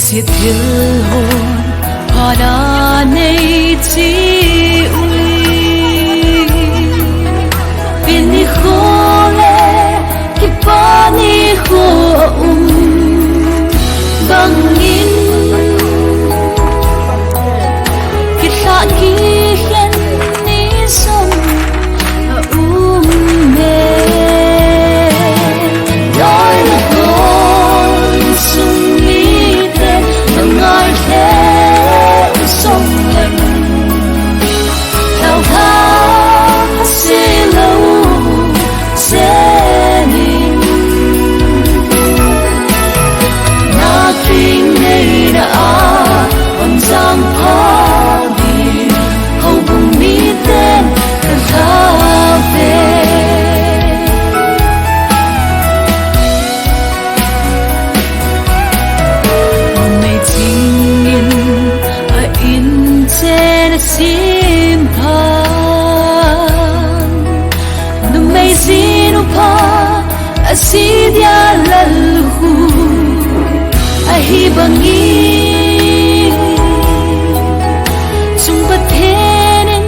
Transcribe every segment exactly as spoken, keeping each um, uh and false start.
Sithil hon phat anei chi uli, pini khole kipani ho um bangin, kithlah kikhen ni som a um e. Loi le hon sung mite na ngai le som leng, thao ha se lo se ning. Na king nei na a, on sang pha di, houbung miten ka tha ve. Numei chingin a in chen a sim pha, numei jinu pha a si dia lal hu ahi bangin, chung Pathen in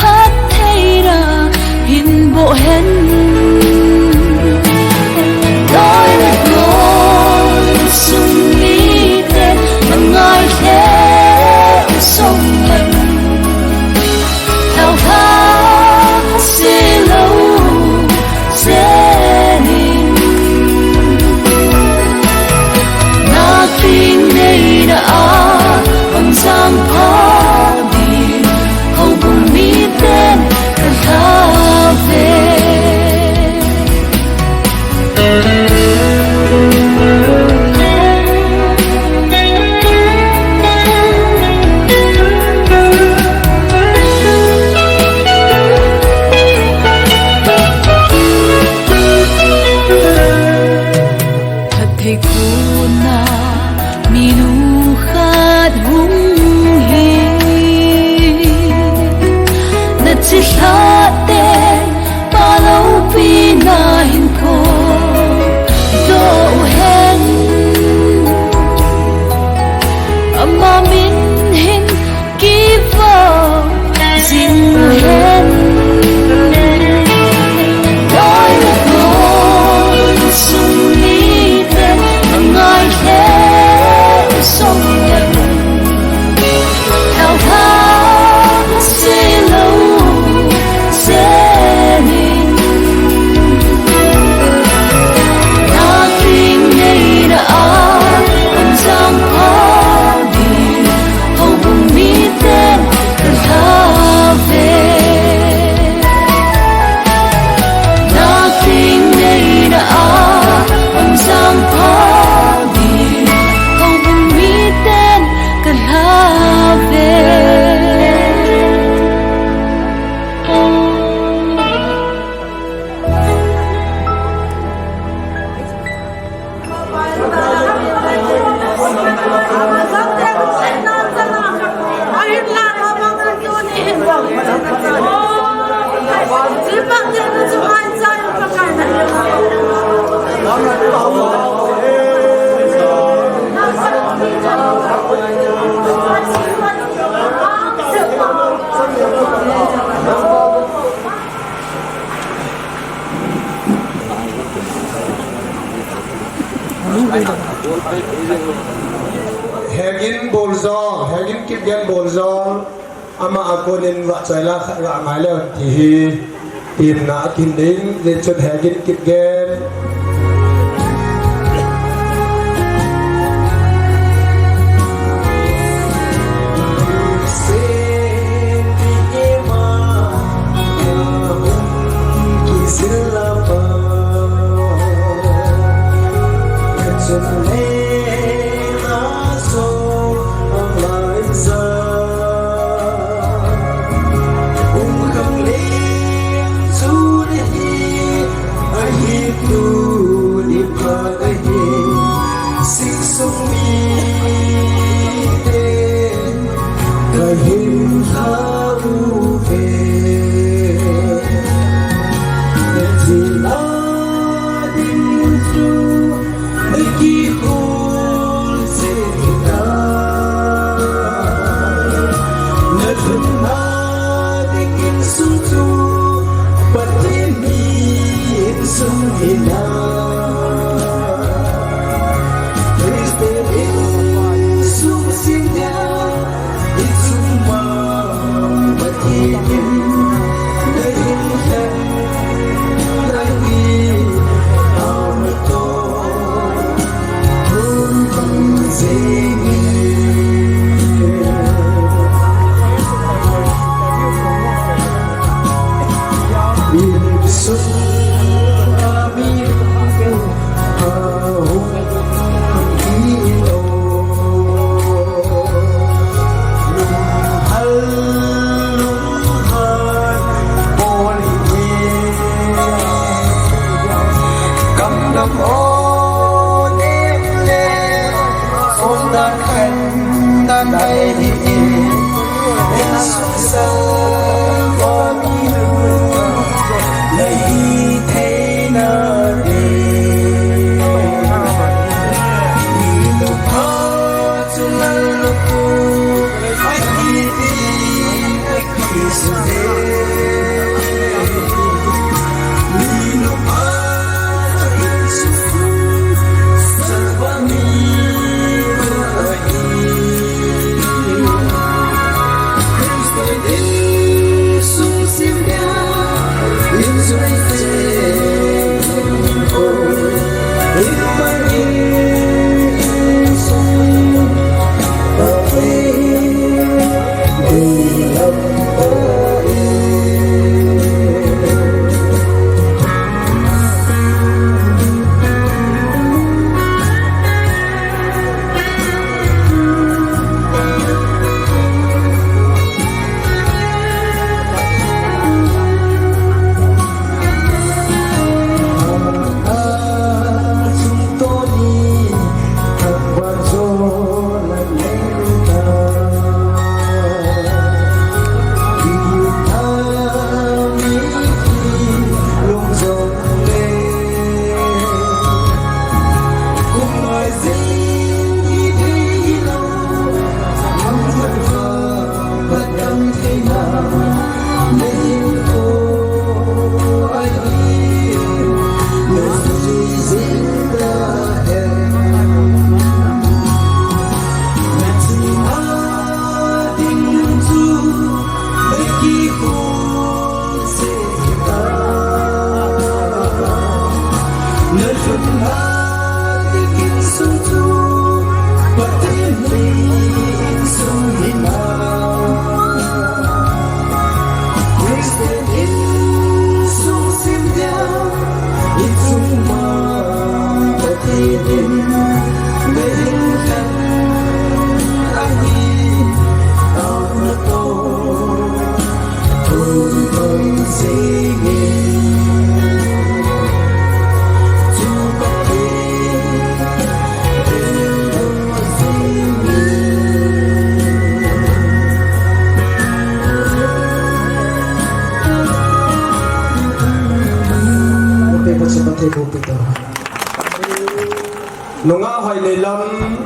phattheina hin boh hen. Loi le hon sung mite na ngai le som leng, thao ha se lo se ning. Na king nei na a, on sang pha di, houbung miten ka tha ve. Phatthei khona minu khat hung hi, na chilhah te pa loupina hin phodoh u hen. Ama min hin kivop jing u hen. Loi le hon sung mite na ngai le som leng, thao ha se lo se ning. Na king nei na a, on sang pha di, houbung miten ka tha ve. Na king nei na a, on sang pha di, houbung miten ka tha ve. Hegin Boljong, Hegin Kipgen Boljong, ama a konin vahchoi la khat ga ngai leu hen ti hi, temna akin ding, hijeh chun Hegin Kipgen. Ahi tuni phat ahi, sing sung mite kahin lha uve. Nathi a ding chu nakikho Nungah Hoineilam,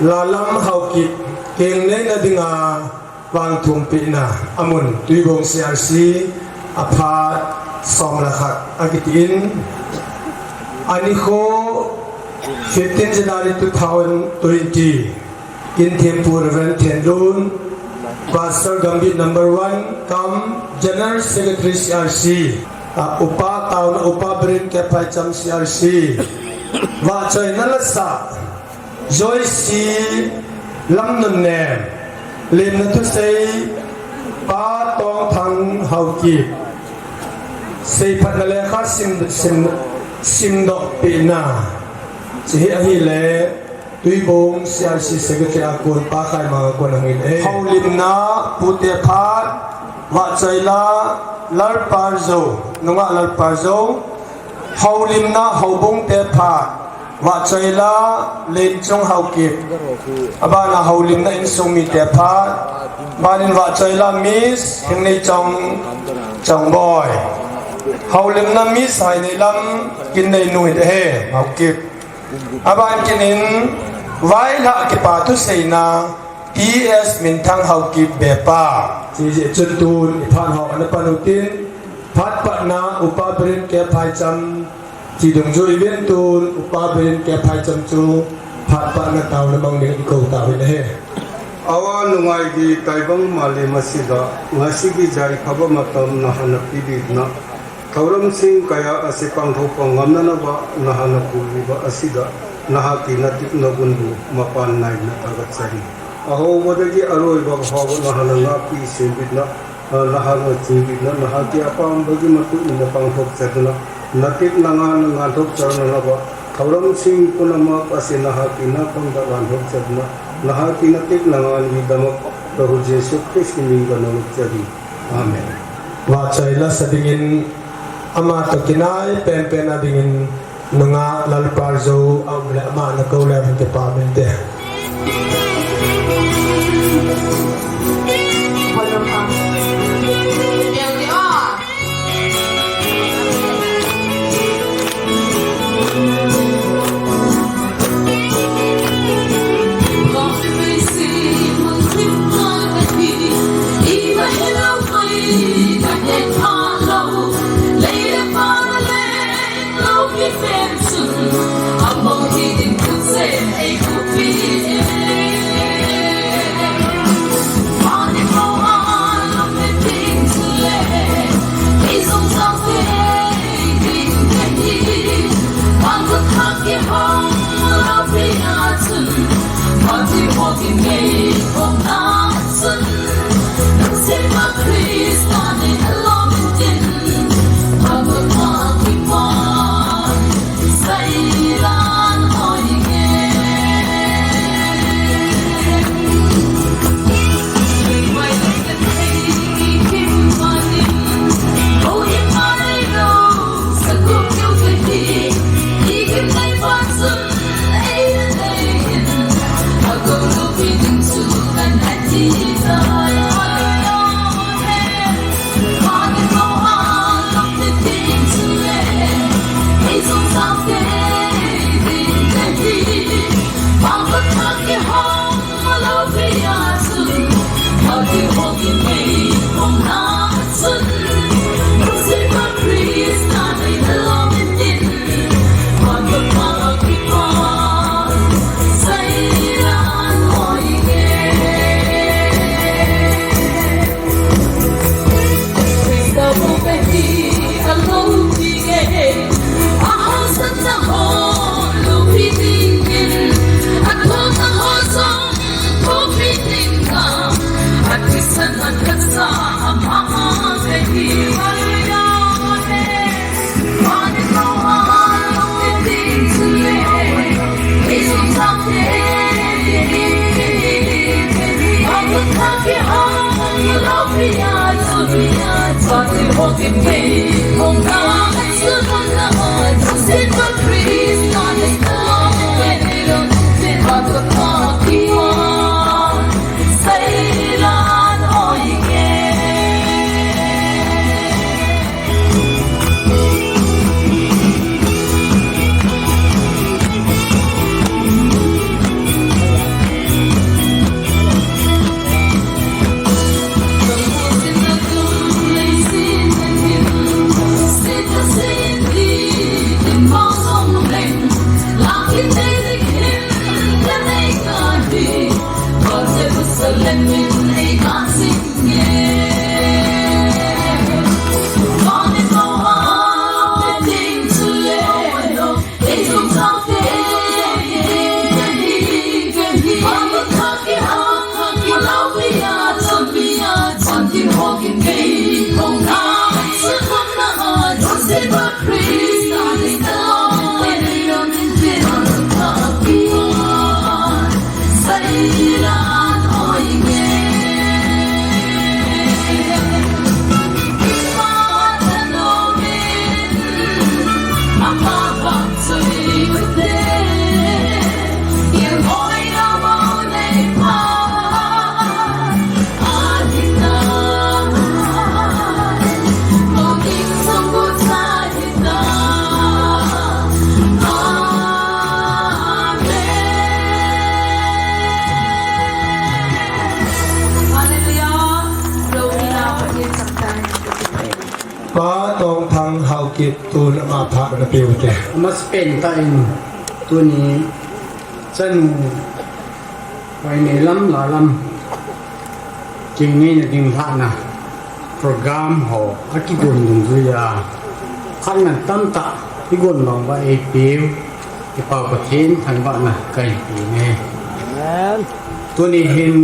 Lalam Haokip, kengneina dinga vangthumpehna, amun Tuibong C R C, aphat som le khat akitin, anikho fifteen January two thousand twenty, Kinthempu Reverend Thenlun, Pastor Gambih number one, cum General Secretary C R C, ah, Upa Taona, Upa Biren Kep Phaicham C R C, vahchoina lasa, Joyce Lamnunnem, lemna thusei, Pa Tongthang Haokip, seiphatna lekha sim, sim, simdoh pehna, hiche hi ahile, Tuibong C R C Secretary a kon, Pa Khaimang a kon ahung in ahi. Houlimna, pute phat, vahchoila, Lalparjou, nungah Lalparjou. Houlimna, houbung te phat, vahchoila, Lenchung Haokip. Abana houlimna insung mite phat, abanin vahchoila Miss Hengneichong, Chongboi. Houlimna Miss Hoineilam, Kinnei nu hi ahi, Haokip. Aban kinin, vailhah kipa thuseina, T S Minthang Haokip Bepa. Hiche jeh chun tun, iphat ho ana pan utin, phat patna, Upa Biren Kep Phaicham, hiche dungjuiyin tun, Upa Biren Kep Phaicham chu, phat patna taona mang ding ikou tauvin ahi. Awa nungai di Taibang Male Masida, Ngasigi Jai Khaba Matam Nahana Piditna, Thouram Sing Kaya Ase Pangthoupa Ngamna Naba Nahana Puriba Asida, Naha Kina Tipna Gunbu, Mapan Naina Thagat Sahi. Ahoubadagi Aroiba Haoba Nahana Ngapi Sembitna, Nahana Chingkitna, Naha Ki Apambagi Matu Ina Pangthok Chatna, Natip Nangana Nganthok Chatna Naba, Thouram Sing Punama Ase Naha Kina Pangda Nganthok Chatna, Naha Kina Tip Nangan Gi Damak, Prabhu Jesu Christ Min Ga Naluk Chadi. Amen. Vahchoila sa dingin, ama toh kinai penpen a dingin, Nungah Lalpal Zou a um le ama na kou le hung kipa min te. Pa Tongthang Haokip tun ama phat na pe u te. Amasapen tah in tuni chanu Huaineilam Lalam kingneina ding lhahna program ho akigon dungjuia khatna tamtah igon bang uva eipeu, i Pa Pathen thangvahna kahin pe e. Amen. Tuni hin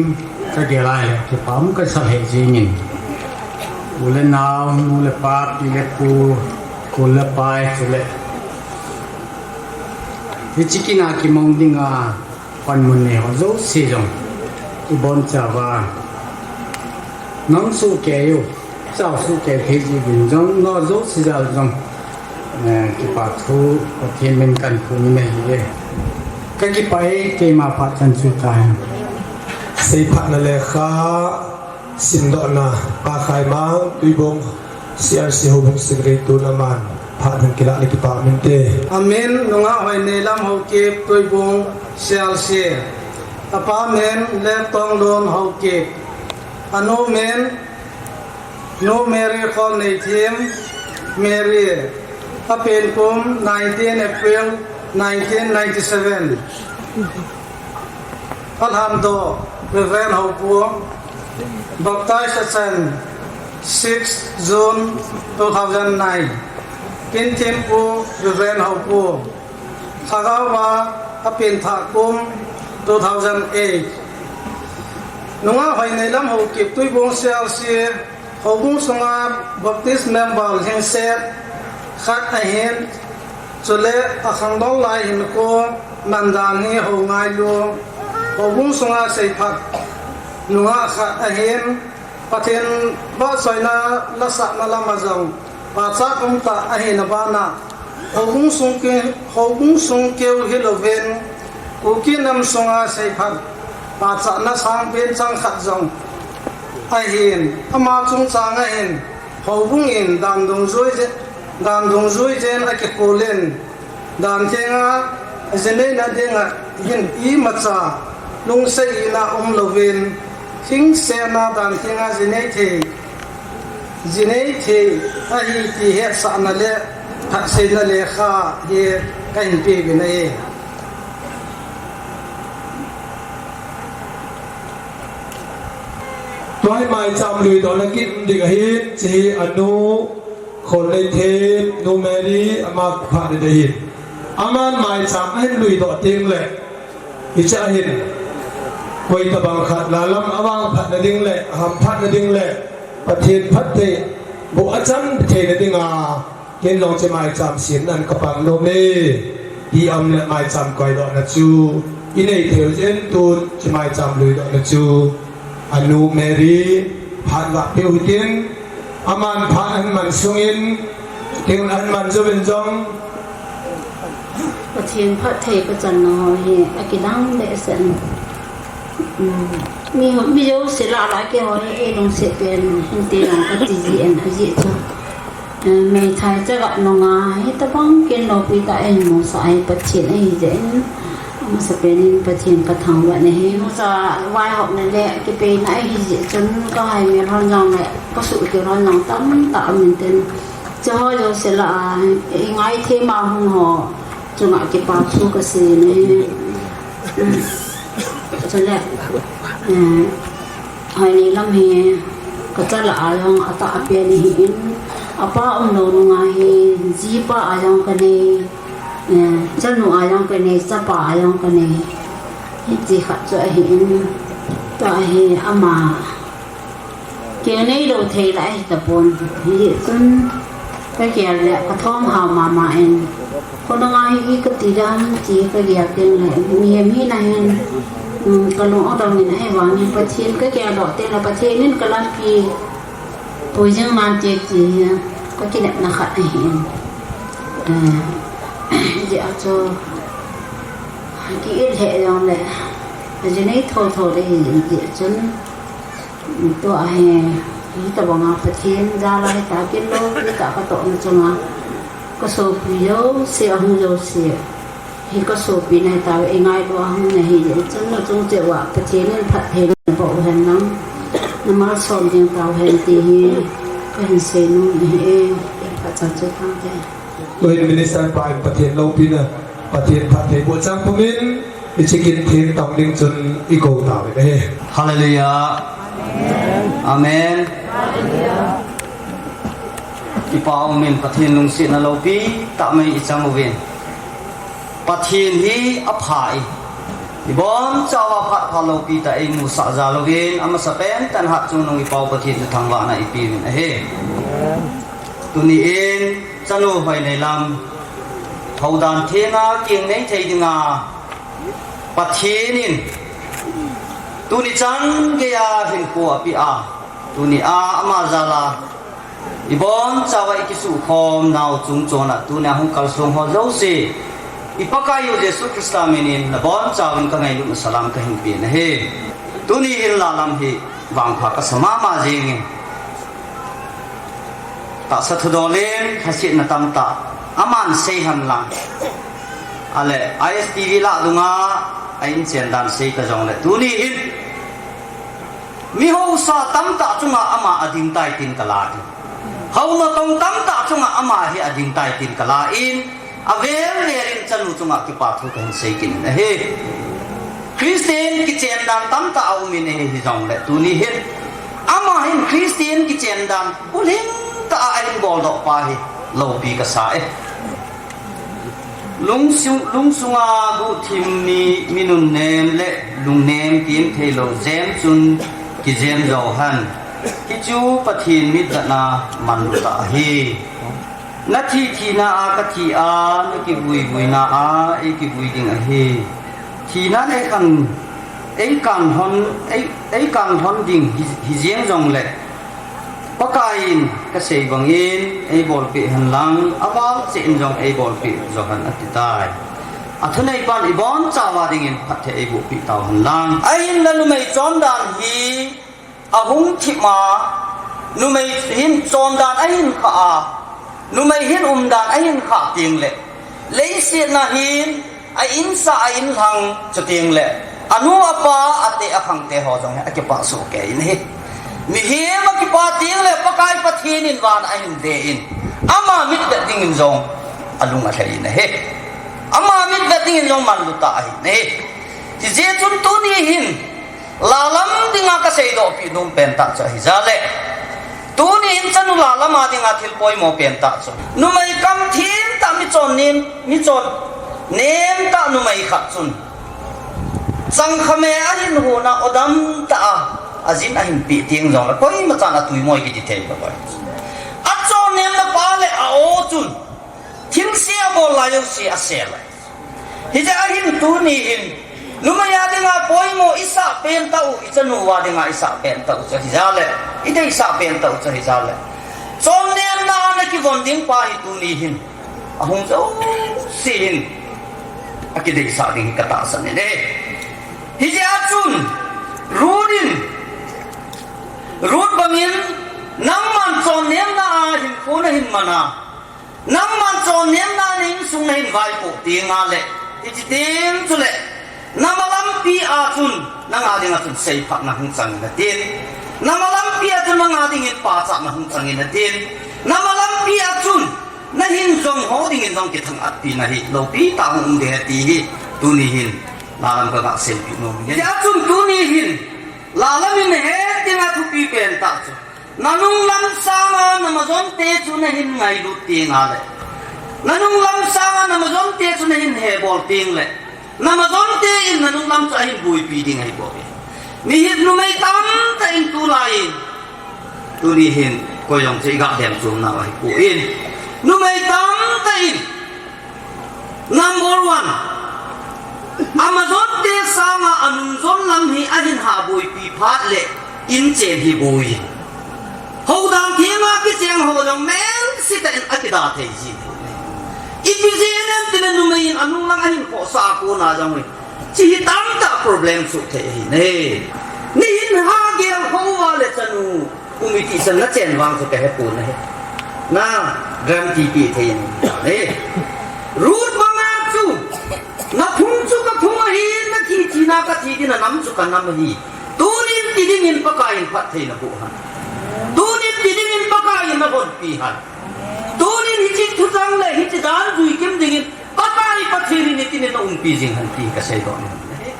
kagel a le kipa um kasa lheh jengin, u le nao, nu le pa, pi le pu, u le pai, chule hiche kin a kimang dinga panmun nei ho jouse jong ibonchauva nang sohkei u, chao sohkei thei jiuvin jong, nao jouse jal jong Eh, kipa thu, Pathen min kan thu ni mai hi e. Ka kipa e, keima phat chan chu ta hen. Seiphatna lekha simdohna, Pa Khaimang, Tuibong, C R C Houbung Secretary tun aman phat hung kilah le kipa min te. Amin, nungah Hoineilam Haokip, Tuibong, C R C. Apa min, Lettonglun Haokip. Anu min, Nu Mary Kholneithem, Mary, apen kum nineteen April nineteen ninety-seven. Alhamdoh, Reverend Houpu, baptize achan six June two thousand nine. Kinthempu, Reverend Houpu. Lhagao a apenthah kum two thousand eight. Nungah Hoineilam Haokip, Tuibong C R C, Houbung sunga Baptist member lhingset khat ahin, chule akhangdong lai hinkho mandan hi hou ngailu. Houbung sunga seiphat nungah khat ahin, Pathen vahchoina lasahna lama jong pachat umtah ahina bana, houbung sung keu, houbung sung keu hilouvin, Kuki nam sunga seiphat pachatna sangpen chang khat jong ahin, ama chungchang ahin, houbung in dan dungjui je, dan dungjui jen akikholin, Dan thenga jinei na dinga hin imacha lungsetna umlouvin, lhingsetna dan thenga jinei thei, jinei thei ahi ti hetsahna le thahseina lekha hi kahin peuvin ahi. Tua hi maicham luidohna kit ding ahin, hiche hi anu Kholneithem, Nu Mary, ama phatna ding ahin. Aman maicham ahin luidoh teng le, hiche ahin, koi tabang khat lalam avangphatna ding le, ahamphatna ding le, Pathen phattheiboh achan theina dinga, ken jong hiche maicham semnan kapan nom e, ti aum le maicham koidohna chu inei theiu jeh in tun hiche maicham luidohna chu anu Mary phat vah peu hitin, aman phat ahin man sungin, tin ahin man jouvin jong. Pathen phatthei kachanna ho hi akilang behseh in. Um, mi, mi jouse lah lah a keiho hi eilungset pen hinte jong kati jin, ajeh chu, eh, meithai chaga nunga hitabang ken loupi tah a eimusah hi Pathen ahi jeh in, amasapen in Pathen kathangvah in ahi. Imacha vaihopna le kipeina ahi jeh chun kahaimil hon jong le kasuhkeh hon jong tamtah um intin, hicheho jouse lah a eingaithei ma hung ho chunga kipa thu kasei in ahi. Chule, eh, Hoineilam hi kacha lah a jong atahpen ahin, apa umlou nunga hi jipa a jong kanei, eh, chanu a jong kanei, chapa a jong kanei. Hiche khat chu ahin, tua hi ama kei neilou thei lah ahitapon, hijeh chun kagel le kathom hao mama in, khonunga hi kati dam ti kagel teng le, mihem hina hin, um, kalung adong in, ahivangin Pathen kageldoh teng le Pathen in kalampi pui jing nante ti hi kakinepna khat ahin. Eh, hijeh a chu ki-it lheh jongle, ajinei thotho le hijeh chun, tua hi, hitabanga Pathen jal a hita kin loupi tah katohna chunga kasopi jouse, ahung jouse hi kasopina ahitauve, eingailu a hung nahi jeh chun, nachung cheh uva Pathen in phatthei naboh uhen lang, namalsom jing tauhen ti hi kahin seinom ahi e. Phatcha chu tangte. Tuhin minister pa in Pathen loupina, Pathen phattheiboh chang pumin, hiche kin theng tong ding chun ikou tauvin ahi. Hallelujah. Amen. Kipa umin, Pathen lungsetna loupi tah mai ichang uvin. Pathen hi apha e. Ibonchauva phat pha loupi tah eimusah jal uvin, amasapen tah in hatchungnung ipau Pathen chu thangvahna ipeuvin ahi. Tuni in, chanu Hoineilam, houdan thenga kingnei thei dinga Pathen in tuni chan geiya hinkho apeh a, tuni a ama jal a Ibonchauva ikisukhom nau chungchon a tunia hung kalsong ho jouse, i Pakaiyu Jesu Christa minin nabonchauvin kangailutna salam kahin pe nahi. Tuni hin lalam hi vangpha kasa mama jengin, tahsa thudolin lhasetna tamtah aman sei henlang, ale I S T V lah dunga a inchen dan sei ta jongle, tuni hin mi hausa tamtah chunga ama ading tai tin kala in, hao natong tamtah chunga ama hi ading tai tin kala in, avel vel in chanu chunga kipa thu kahin sei kit in ahi. Christian kichen dan tamtah aumin ahi, hijongle tuni hin ama hin Christian kichen dan bulhing tah a ahin boldoh pa hi loupi kasa e. Lungsung, lungsunga guhthim ni, mi nunnem le lungnem kimtheilou jem chun kijem jou hen. Hichu Pathen mitvetna manlu tah ahi. Nathi thina a kathi a, nakivui vuina a eikivui ding ahi. Thinan eikan, eikan lhon, ei, eikan lhon ding hi, hijeng jongle, Pakaiyin kasei bangin eibolpeh henlang, aval cheh in jong eibolpeh jo hen atitai. Athuneipan ibonchauva dingin phatthei eibohpeh tau henlang. Ahinla numei chondan hi ahung thip a, numei hin chondan ahin khah a, numei hin umdan ahin khah tengle, leiset a hin a insah a inlhang, chutengle anu apa, ate akhangte ho jong hi akipah soh kei in ahi. Mihem akipa tengle Pakai Pathen in van ahin ve in, ama mitvet dingin jong alung alhai in ahi. Ama mitvet dingin jong manlu tah ahi in ahi. Hijeh chun tuni hin lalam dinga kaseidohpeh nom pentah chu ahijale, tuni hin chanu lalam a dinga thil poimo pentah chu, numei kamthim tah, michon nem, michon nem tah numei khat chun changkha me ahin hon a, odam tah a ajin ahin peh teng jongle koimachan atuimoi kiti thei lou ahi. Achon nemna pa le a-o chun thilse abol lai jouse asel ahi. Hijeh a hin tuni hin numei a dinga poimo isah pentah u, ichanu a dinga isah pentah u chu ahijale, ideisah pentah u chu ahijale, chon nemna a nakivon ding pa hi tuni hin ahung jouse hin akideisah ding hi katahsan in ahi. Hijeh a chun Ruth in, Ruth bangin nangman chon nemna a hinkho nahin man a, nangman chon nemna a na insung nahin vaipoh tengle, hiche teng chule namalampi a chun nanga dinga chun seiphatna hung changin atin, namalampi a chun nanga dingin pachatna hung changin atin, namalampi a chun nahin jong ho dingin jong kithang-atpina hi loupi tah a hung um ding ahi ti hi tuni hin lalam kaga seipeh nom in ahi. Hijeh a chun tuni hin lalam in het dinga thupi pentah chu, nanunglam sanga namajonte chu nahin ngailut tengle, nanunglam sanga namajonte chu nahin hebol tengle, namajonte in nanunglam chu ahin boipi ding ahibouve. Mihem numei tamtah in tulai in, tuni hin koi jong chu iga demchom nau ahipoi, numei tamtah in number one, amajonte sanga anungjon lam hi ahin hahboipi phat le inchen hi boi, houdan thenga kicheng ho jong melsetah in akida thei jin. Ipi jeh inem itile numei in anunglang ahin khohsah a kona jong hi, hiche hi tamtah problem soh thei ahi ne. Nahin hagel houva le chanu um iti chan nachen vang chu kahepon ahi. Na guarantee peh thei in ahi. Ruth banga chu, naphung chu kaphung ahi, nathi thina kathi ding, nanam chu kanam ahi. Tunin ti dingin Pakaiyin phatthei naboh hen. Tunin ti dingin Pakaiyin nahonpi hen. Tunin hiche thuchang le hiche dan juikim dingin Pakai Pathen in nitin in naumpi jing hen ti kaseidoh nom e.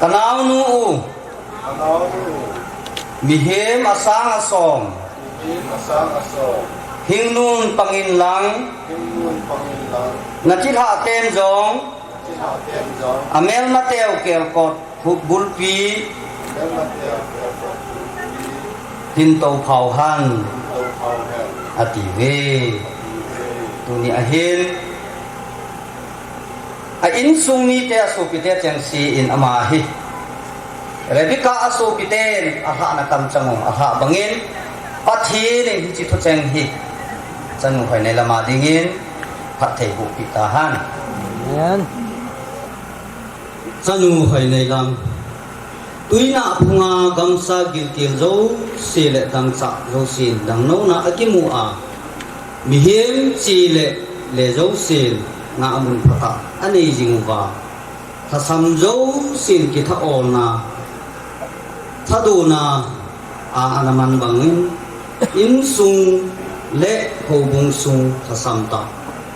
Kanaonu u, mihem asang asom, hingnun pangin lang, nachilhah ten jong amelmateu kelkot bulpi hin touphau hen, atiuve. Tuni ahin a insung mite, asopite chengse in ama hi, Rebecca asopiten alhahna kamchang u alhah bangin, Pathen in hiche thucheng hi chanu Hoineilam a dingin phatthei boh peh tahen. Amen. Chanu Hoineilam, tuinah phunga gamsa gilkel jouse le dangchah jousen dangnouna akimu a, mihem che le le jousen ngahmun phatah anei jing uva, lhasam jousen kitha olna, thadohna a ana man bangin, insung le houbung sung lhasam tah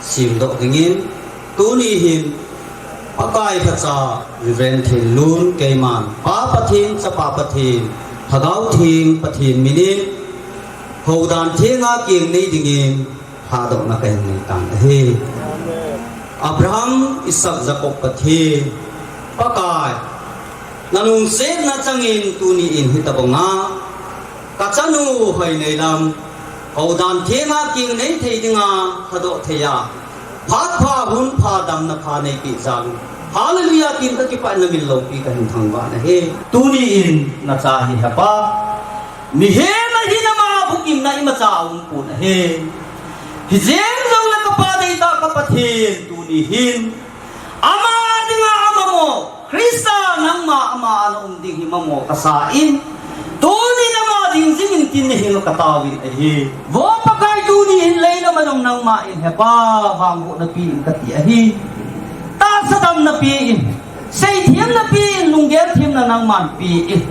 semdoh dingin, tuni hin Pakai lhacha Reverend Thinlun keiman Pa Pathen, Chapa Pathen, Lhagao Theng Pathen minin houdan thenga keng nei dingin lhadohna kahin nei tan ahi. Abraham, Isaac, Jacob Pathen, Pakai, nalungsetna changin tuni in hitobanga kachanu Hoineilam houdan thenga keng nei thei dinga lhadoh thei a, phat pha, hun pha, damna pha neipeh jal u, Hallelujah tin kakipah in namin loupi kahin thangvah in ahi. Tuni in nacha hi hepa, mihem ahin ama bukimna imacha aumpon ahi. Hijeng jongle kapa deitah ka Pathen, tuni hin ama dinga amamo, Christa nangma ama a naum ding hi mamo kasa in, tuni in ama ding jingin tin nahenga kataovin ahi. Vo Pakai, tuni hin leilam a jong nangma in hepa, vangbohna pe in kati ahi. Tahsa damna pe in, seithem na pe in, lunggel themna nangman pe in,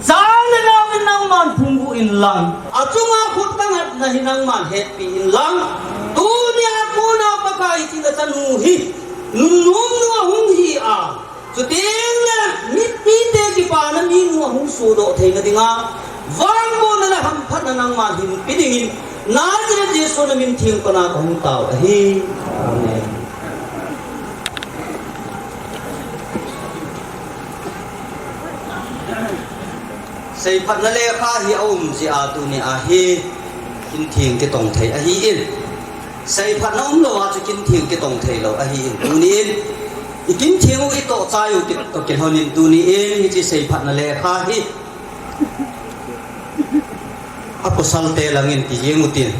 chang le nao in nangman phungvuh inlang, achunga khut kangatna hi nangman hetpi inlang, tunia kona Pakai, hiche nachanu hi nunnom nu ahung hi a, chutengle mipite kipana minu ahung sodoh theina dinga, vangbohna le hamphatna nangman hinpe dingin, Nazareth Jesu namin theng kona kahung tao ahi. Amen. Seiphatna lekha hi aum jeh a tuni a hi kintheng kitong thei ahin. Seiphatna umlou a chu kintheng kitong theilou ahin. Tuni in ikintheng u itoh chai u kitoh kilhon in tuni in hiche seiphatna lekha hi apasalte langin kijeng utin,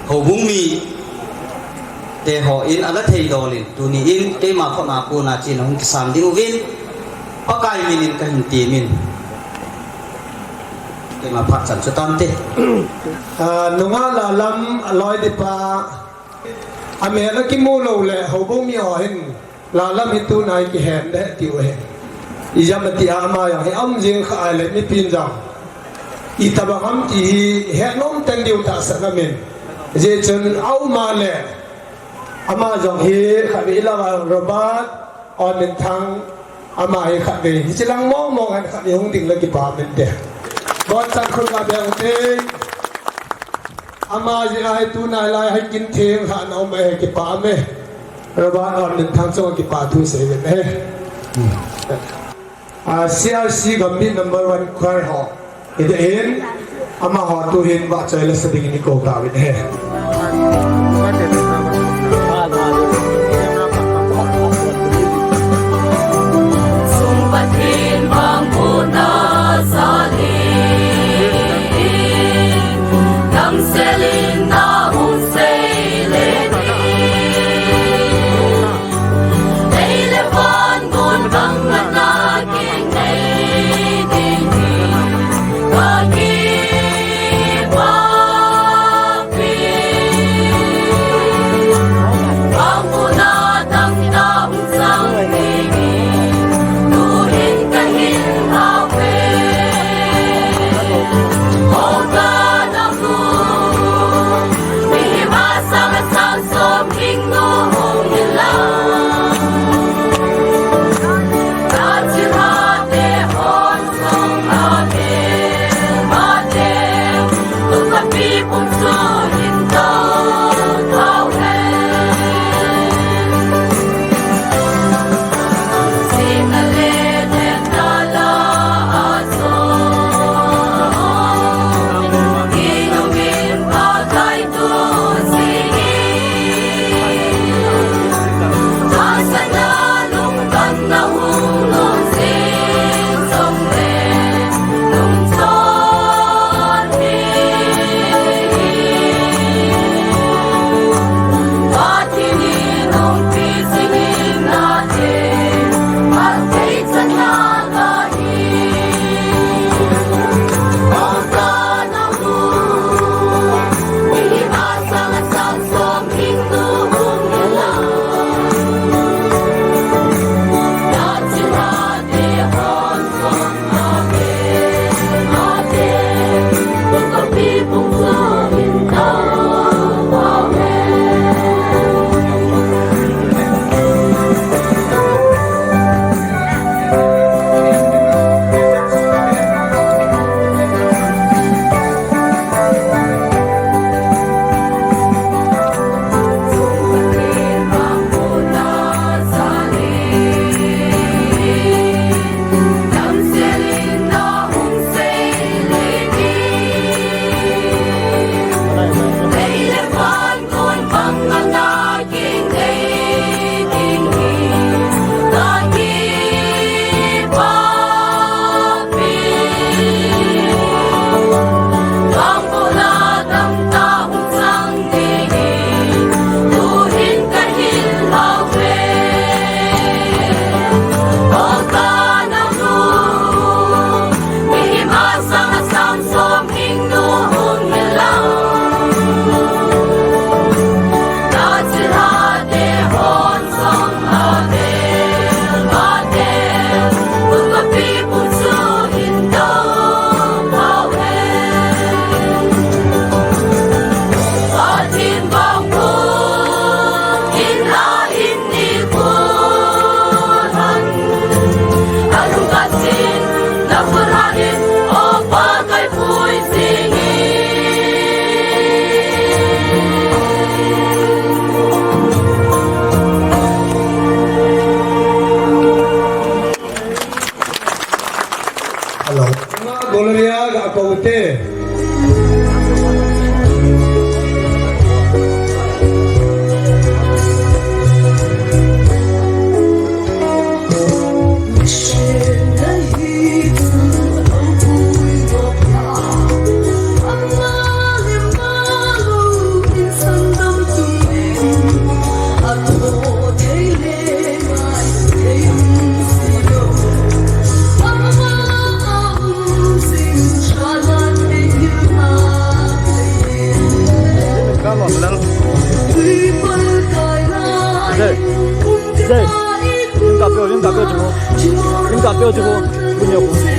houbung mite hon ala theidol in, tuni in keima khut a kona chena hung kisan ding uvin, Pakai minin kahin temin. Keima phat chan chu tante. Ah, nungah Lalam aloi dipa, amel akimu lou le houbung mi ho hin Lalam hi tuna hi kihem deh tiu ahi. Ijeh ham tia ama jong hi aum jing kha ahile mipin jong itobang ham ti hi het nom ten diu tahsan amin. Hijeh chun aum a le ama jong hi khatvei ilanga Robert Onminthang, ama hi khatvei hiche lang mong mong hen khatvei hung ding le kipah mente. Bonchan khut ga beng ute. Ama jeh a hi tuna lai hi kintheng lhahna um ahi, kipah me. Robert Onminthang chunga kipa thu sei uvin ahi. Ah, C R C Gambih number one choir ho. Hiti hin, amaho tuhin vahchoi la sa dingin ikou tauvin ahi. Sung Pathen vangbohna sa ding, damsel in na hung sei le ding. Lei le van gon bang na na keng nei ding hi ka kipah pi. Te. Jai, Jai, lim kap peh, lim kap peh, lim kap peh, lim kap peh.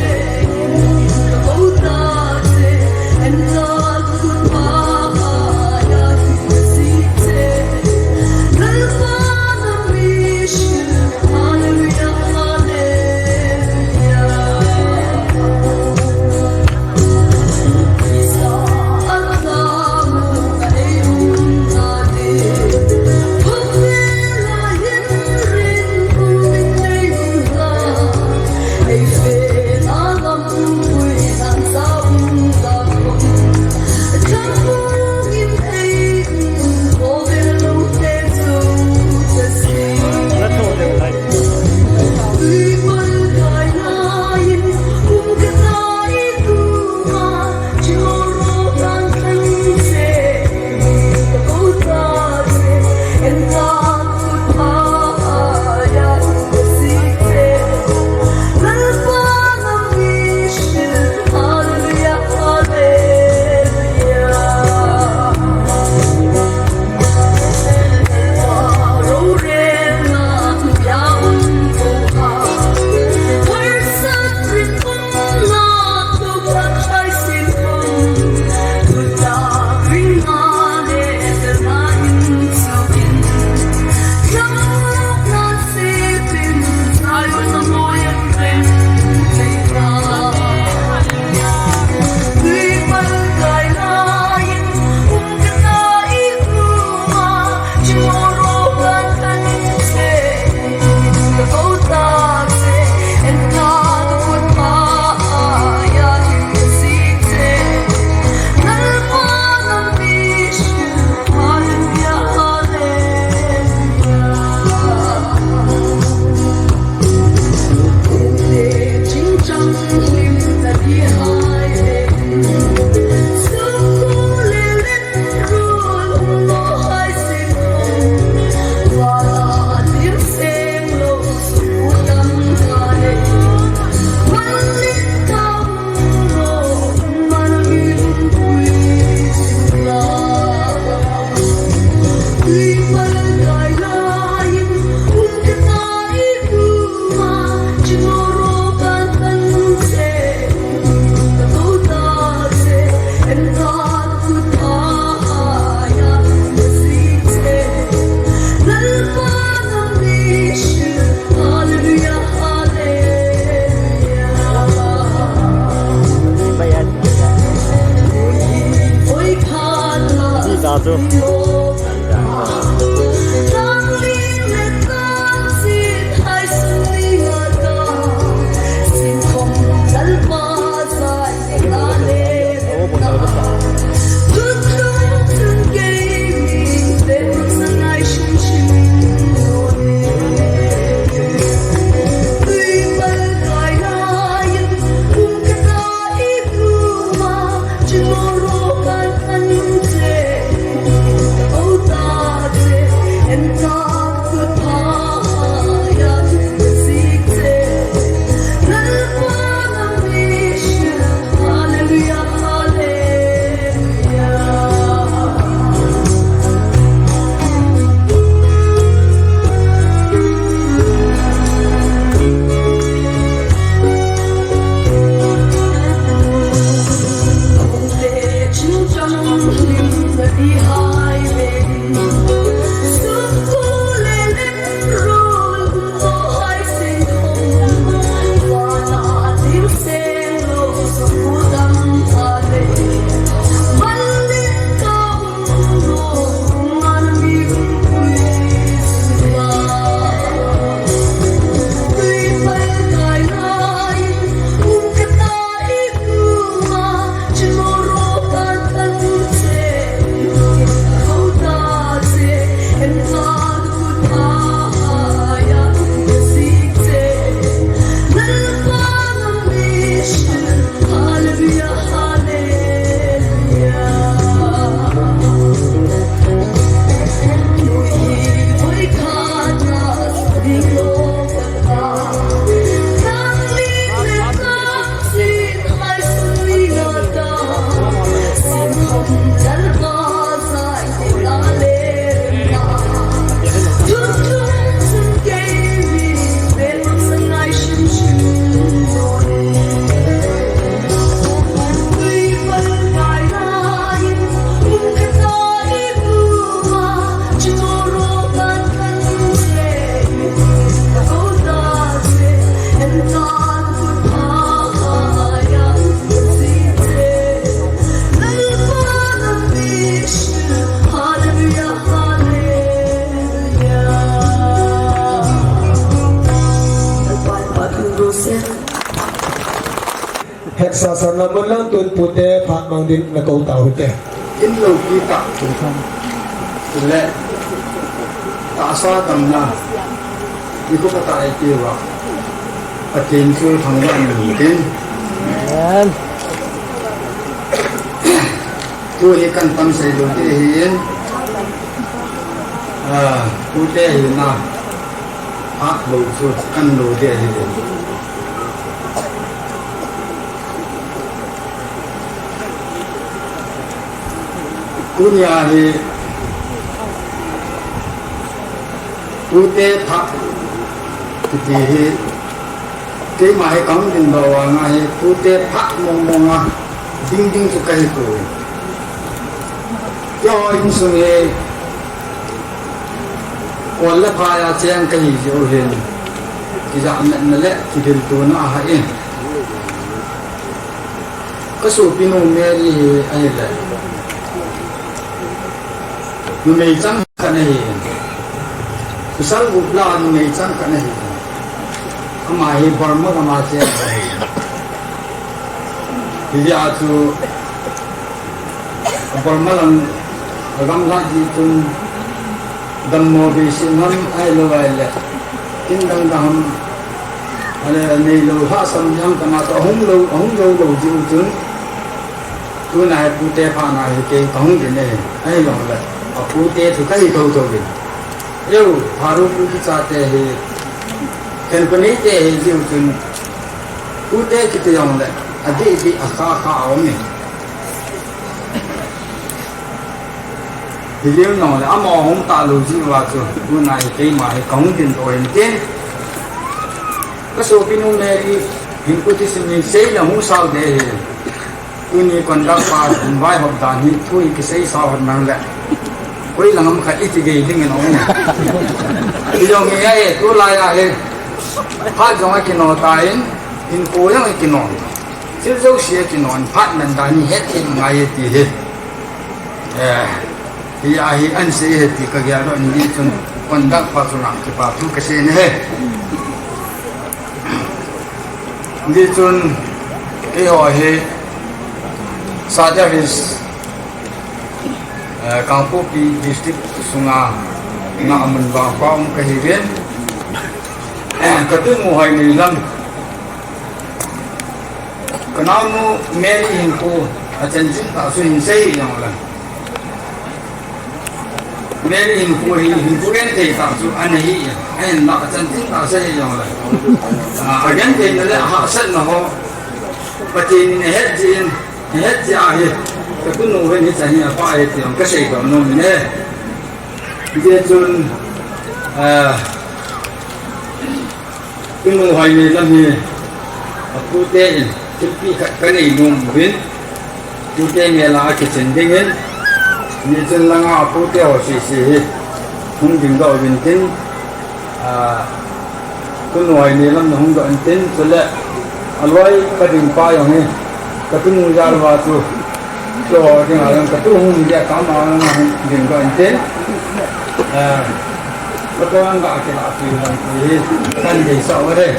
Sasana mun lang tun pute phat mang din na kou tau hite. In lo pi ta. Le. Tahsa tamna. Ni ko kata ai pi wa. Pathen chu thangvah in tin. Amen. Tu hi kan tam sei lo te hi in. Ah, pute hi na. Phat lo chu kan lo te hi. Tunia hi tute phat kiti hi keima hi kahung ding doh vanga hi tute phat mong mong a ding ding chu kahi poi. Keiho insung hi kol le phai a cheng kahi jeh u hin kijahmatna le kidiltouna aha in. Ka sopinu Mary hi ahile numei chang khat ahi. Pasal gup lah a numei chang khat ahi. Ama hi Burma gam a cheng ahi. Hijeh a chu Burma lam agamlat jeh chun dammo beisei ham ahilou ahile, tin dang dang ham, ahile neilou lhahsam jeh ham kama toh ahung lou, ahung lou lou jeh u chun, tuna hi pute phat na hi kei kahung ding ahi, ahijongle apute chu kahi thouthou vin. Eiho, Pharou pu kichate hi, khenkho neite hi jeh u chun, pute kiti jongle, adih dih, akha kha aum e. Hijeh jongle, amaho hung talou jeh uva chu, tuna hi keima hi kahung ding doh in tin. Ka sopinu Mary, hinkho thusim hi seile hung sao ding ahi. Tuni conductor pa hung vaihop dan hi thu hi kisei sao hon nang le. Koi lang ham khat iti gei ding in aum. Hijong hi ahi, tulai a hi. Phat jong akino tan, hinkho jong akino. Thil jouse akino, phat man dan hi hethem ngai e ti hi. Eh, hi ahi ansei e ti kagel doh in, hijeh chun conductor pa chunga kipa thu kasei in ahi. Hijeh chun, keiho hi, Sachar Hills, eh, Kangpokpi District sunga, nga amun vangpha um kahiuvin. Eh, katunu Hoineilam. Kanaonu Mary hinkho, achanchin tah chu hinsei jongle. Mary hinkho hi, hinkho genthei tah chu ana hi, ahinla achanchin tah chu hijongle. Ah, agentheina le ahahsatna ho, Pathen in ahet jeh in, ahet jeh ahi, katunu hin hichan hi apha ahi ti jong kasei doh nom in ahi. Hijeh chun, ah, Tunu Hoineilam hi, apute in, thilpeh khat kanei nom uvin, pute mel a akichen ding in, nichun langa apute ho sese hi, hung ding doh uvin tin, ah, tunu Hoineilam na hung doh in tin, chule, aloi kading pa jong hi, katunu jal uva chu, Cho ding a lang katu hung dia kama lang hung ding doh in tin. Ah, katu ang ka kila pi lang pi kan dei sa ore.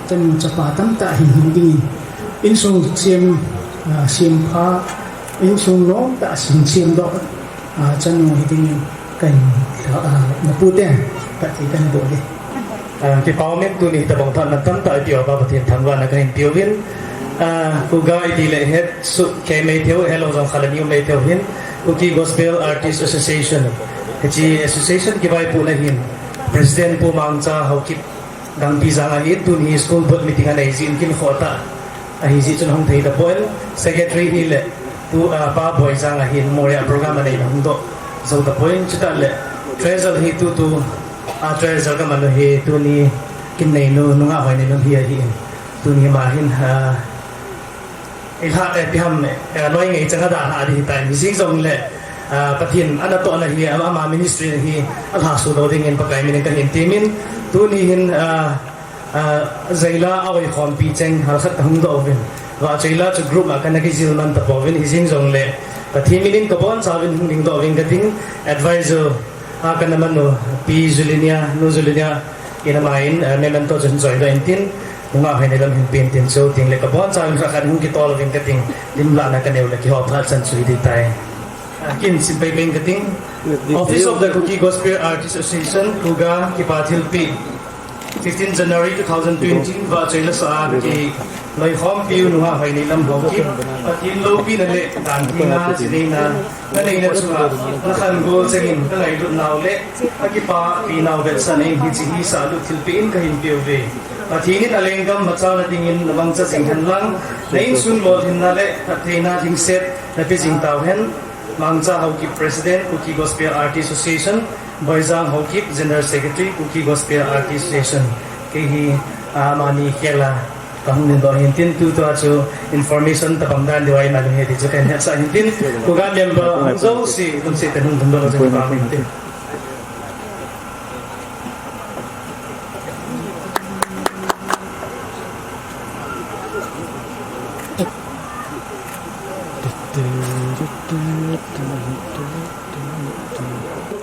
Chanu chapa tamtah hin hung ding in. Insung sem, ah, sem pha, insung nom tah sin sem doh. Ah, chanu hi ding in kan, ah, na pute, kati kan bol e. Ah, kipa umin tuni tabang phat na tamtah ipi uva Pathen thangvahna kahin peuvin. Ah, Kuki iti le het sukei mai theiu, helou jong khat le ni um mai theiu hin, Kuki Gospel Artist Association. Hiche association kivaipohna hin, President Pu Mangcha Haokip Gangpijang ahin, tuni hi school board meeting anei jin kin khoh tah. Ahi jeh chun hung thei tapon, secretary hi le, tu, ah, Pa Boijang ahin, Moria program anei na hung doh jou tapon, chutah le, treasurer hi tu tu, ah, treasurer ka man u hi, tuni kin neinu, nungah Hoineilam hi ahin, tuni ama hin, ah, ilha, eh, ipi ham, eh, loi ngei chang a dalha ding hitan, hijeng jongle, ah, Pathen in anatohna hi, ama, ama ministry hi, alhahsam lou dingin Pakai min in kahin temin, tuni hin, ah, Ah, Jaila a oikhompi cheng halkhat kahung doh uvin. Vahchoila chu group a kana kijil man tapouvin, hijeng jongle Pathen min in kabonchauvin hung ding doh uvin kating, advisor a kana man u Pi Julinia, Nu Julinia, Ina main, eh, memento chun join doh intin, nungah hoina lam hin pen tin chu, tin le kabon cha in khat hung kitol vin kating, lim la na kaneu le kihou phat chan chu hiti tai. Ah, kin sim pai pen kating. Office of the Kuki Gospel Artists Association, Khuga, kipa thilpeh. Sixteen January two thousand twenty, vahchoila sa a kiloikhompiu nungah hoina lam Haokip, Pathen loupina le dan theng a chineina naneina chunga nakhan gol chengin kangailut nau le akipah pi nau vetsahna in hiche hi sahlut thilpeh in kahin peuve. Pathen in alenggam machal na dingin namangcha jing hen lang, na insung lolhinna le phattheina lhingset nape jing tauhen. Mangcha Haokip, President, Kuki Gospel Artist Association, Boijang Haokip, General Secretary, Kuki Gospel Artist Association. Kei hi, ah, amani khel a kahung dingdoh ahin tin, tutua chu information tabang dan diu ahi nalunge ti chu kahin hetsah ahin tin, Khuga member hung jouse, lungset tah in hung dingdoh jing pah ahin tin.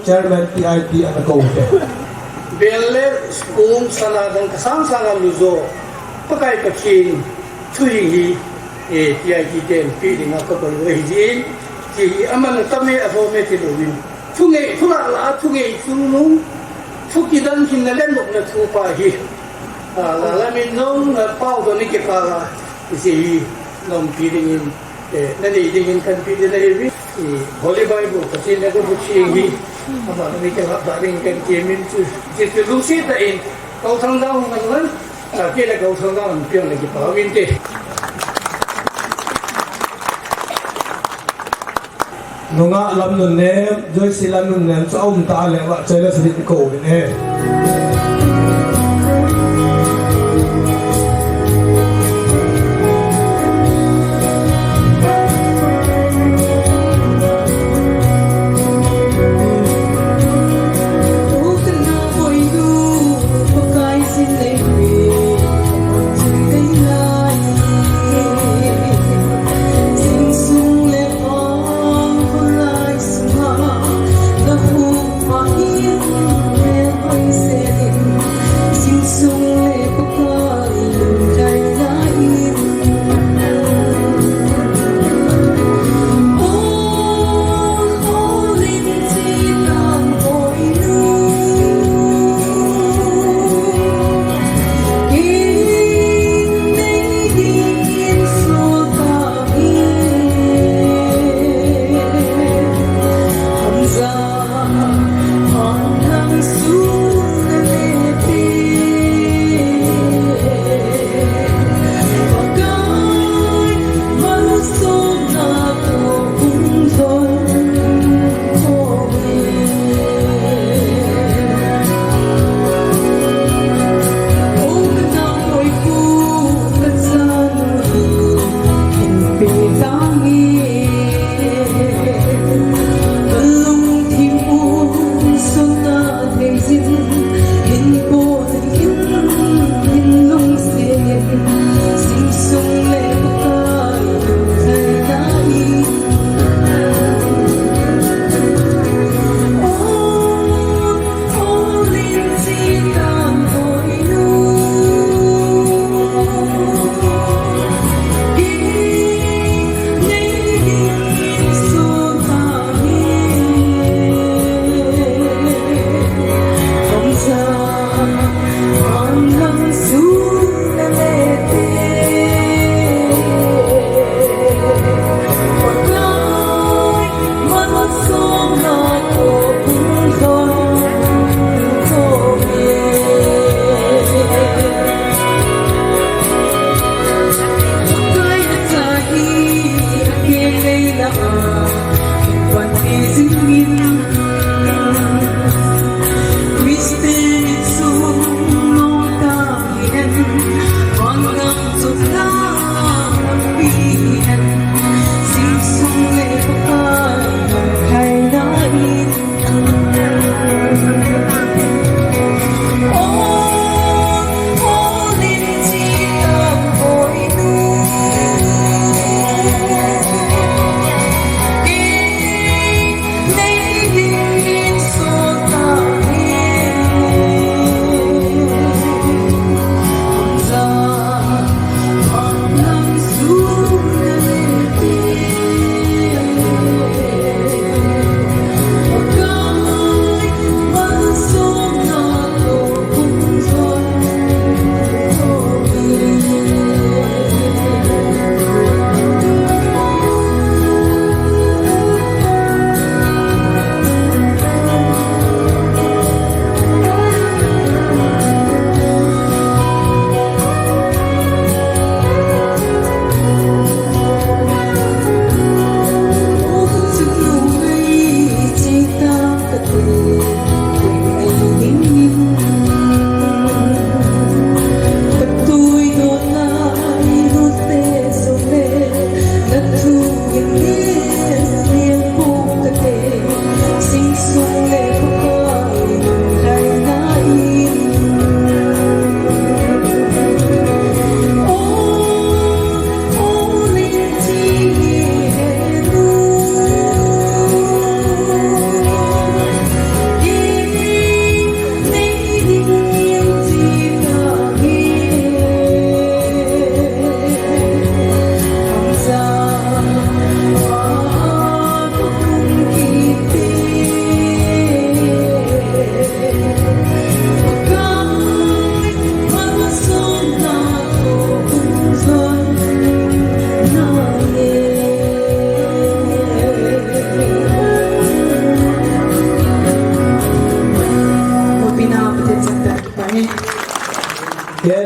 Chairman P I P ana kou te. Bel le sum sana dang kasang sanga lujo. Pakai Pathen thu hi, eh, P I P ten pe dinga kabol u ahi jin. Ti hi aman tame a ho me ti lo min. Thu ngei, thu la la, thu ngei chu nung. Thu kidang hin na le nok na thu pa hi. Ah, la la min nung na pau do ni ke pa la. Isi hi nung pe dingin. Eh, nanei dingin kanpe ding ahi ve. Eh, Holy Bible, Pathen in akou bu ching hi. Ama nanei kei hap ding kan kimin chu. Jesu lungset tah in, Kauthang dang hung kan wan. Ah, kei le Kauthang dang hung piang le kipa min te. Nungah Lamnunnem, Joyce Lamnunnem, chu aum ta le vahchoila sa ding kou vin e.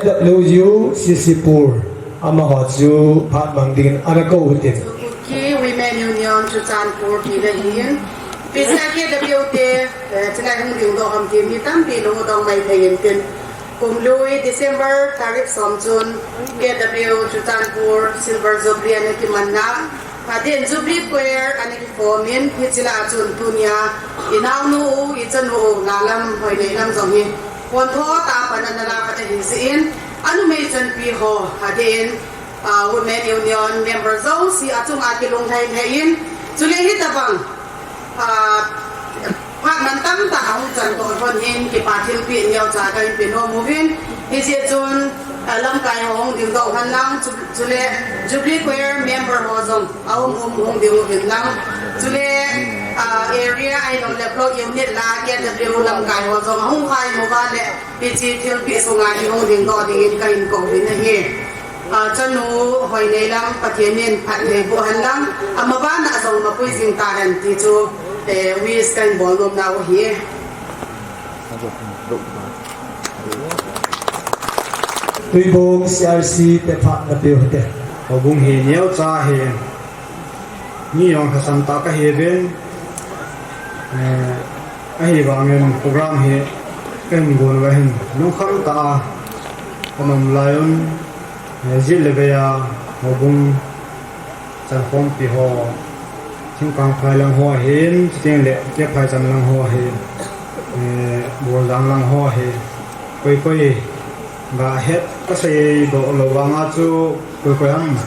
W U C C Pur, amaho chu phat mang dingin ana kou u hitin. Kuki Women Union Churachandpur tina hin, P C R K W te, eh, chulai hung dingdoh ham ti mi tampi lung u dong mai thei intin. Kumlui December tarik som chun K W Churachandpur Silver Jubilee ana kimanna. Adeh in Jubilee Choir ana kiform in, hiche lah a chun tunia, inaonu u, ichanu u, Lalam, Hoineilam jong hi, pontho tah a pan ana la khat ahi jeh in, anumei chanpi ho, adeh in, ah, Women Union member jouse achunga kilunglhai lheh in, chule hitabang, ah, phat mantam tah a hung chan toh lhon hin, kipa thilpeh neocha kahin pe nom uvin, hijeh chun, ah, lamkai ho hung dingdoh hen lang, chu, chule Jubilee Choir member ho jong, aum um hung ding uvin lang. Chule, ah, area ahilouleh block unit lah a K W lamkai ho jong ahung khai uva leh, hiche thilpeh sunga hi hung dingdoh dingin kahin kou uvin ahi. Ah, chanu Hoineilam Pathen in phatthei boh hen lang, amaban a jong mapui jing tahen ti chu, eh, wish kahin bol nom nau ahi. Tuibong C R C te phat na peu hite. Houbung hi neocha ahi. Mi jong lhasam tah kahiuvin. Eh, ahivangin program hi kahin gon uva hin lungkham tah a kanom lai un, eh, jit le vei a houbung chankhompi ho, Thingkangphai lang ho ahin, chuteng le Kepphai chang lang ho ahin, eh, Boljang lang ho ahin, koi koi ga het kasei doh lou vanga chu koi koi ham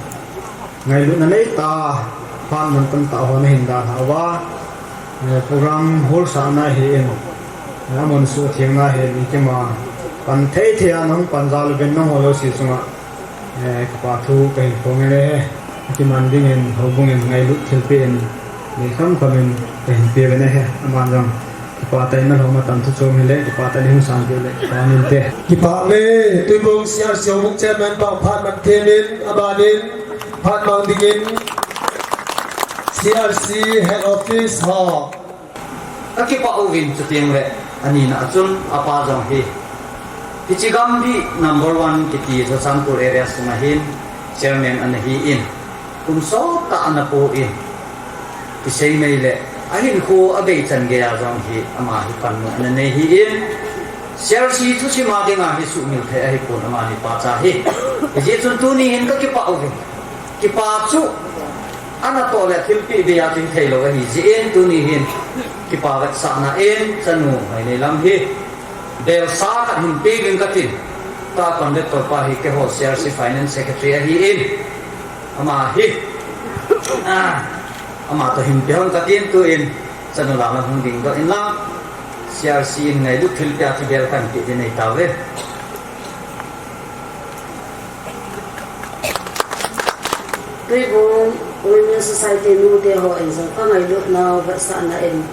ngailutna nei tah a, phat mantam tah a hon ahin dalha uva, eh, program hall sahna ahin, eh, amun suhthengna ahin, ikima pan thei thei a nahung pan jal uvin nangho jouse chunga, eh, kipa thu kahin phong e. Akiman dingin houbung in ngailut thilpeh in, nei kham kham in kahin pe uve ahi. Aman jong kipah tah in nalhom a tam thu chom hile, kipah tah in hung sang diu le, kipah in te. Kipah e, Tuibong C R C houbung chairman pa phat mang them in, aban in, phat mang dingin C R C head office ho. Kakipah uvin chuteng le, anina a chun apa jong hi, hiche Gambih number one kiti Churachandpur area sunga hin chairman ana hi in, kum sot tah ana po in, kisei mai le, ahinkho abei chan gei a jong hi ama hi panmun ana nei hi in, C R C thusim a dinga hi sumil thei ahipon ama hi pacha hi. Hijeh chun tuni hin kakipah uvin. Kipa chu anatoh le thilpeh bei a chu hithei lou ahi jeh in tuni hin kipa vetsahna in chanu Hoineilam hi belsa khat hin pe uvin katin, ta conductor pa hi keiho C R C finance secretary ahi in, ama hi, ah, ama toh hin pe hon katin, tuin chanu Lalam hung dingdoh in lang, C R C in ngailut thilpeh a chu bel kahin pe ding ahi tauve. Tuibong Women Society nute ho in jong kangailutnau vetsahna in,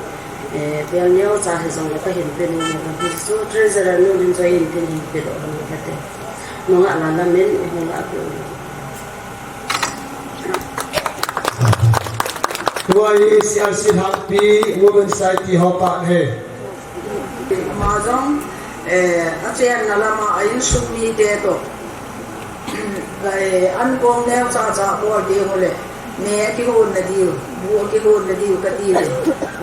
eh, bel neocha hijongle kahin pe nom uve, hichu treasurer nun in jong hin tin hin pedoh nom uve te. Nungah Lalam in hung lah peh u. Tua hi C R C Lhangpi Women Society ho pa ahi. Ama jong, eh, achenna lama a insung mite toh, eh, ankong neocha cha bol ding u le, me akihon na diu, bu akihon na diu kati le,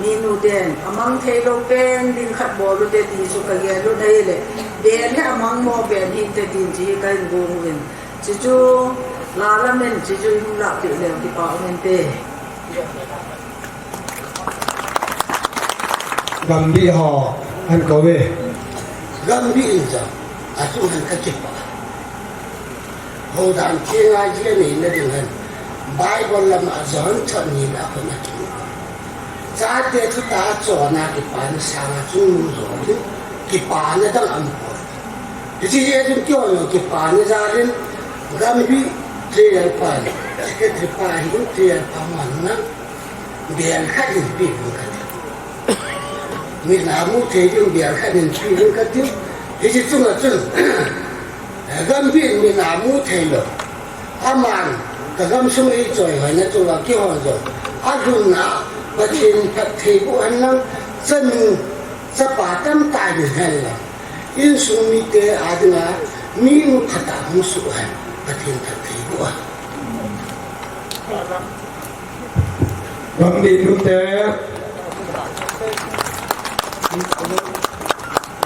mi nuten amang thei lou pen ding khat bol ute ti chu kagel u ahile, bel hi amang mo pen hinte tin chu kahin gon uvin. Chuchu Lalam in chuchu hung lah peh leu kipah um inte. Gambih ho, ahin kou ve. Gambih in jong, achung hin kakipah. Houdan thenga ji aneina ding hin, Bible lama John chang ni na kona chu. Chate thutah a chonna kipana sanga chungnung jong ding, kipana dang aum poi. Hiche jeh chun keiho jong kipana jal in, Gambih treasurer pa, secretary pa hin treasurer pa man na, bel khat in pe uvin kati. Mina mu thei ding bel khat in pe uvin kati. Hiche chunga chun, Gambih in mina mu thei lou. Aman, ka gamsung eichoi hoina chunga keiho jong, alhunna, Pathen phatthei boh hen lang, chanu, chapa tamtah in hen lang, insung mite a dinga, Mi nu phatah hung suh hen, Pathen phatthei boh a. Bang ni nu te.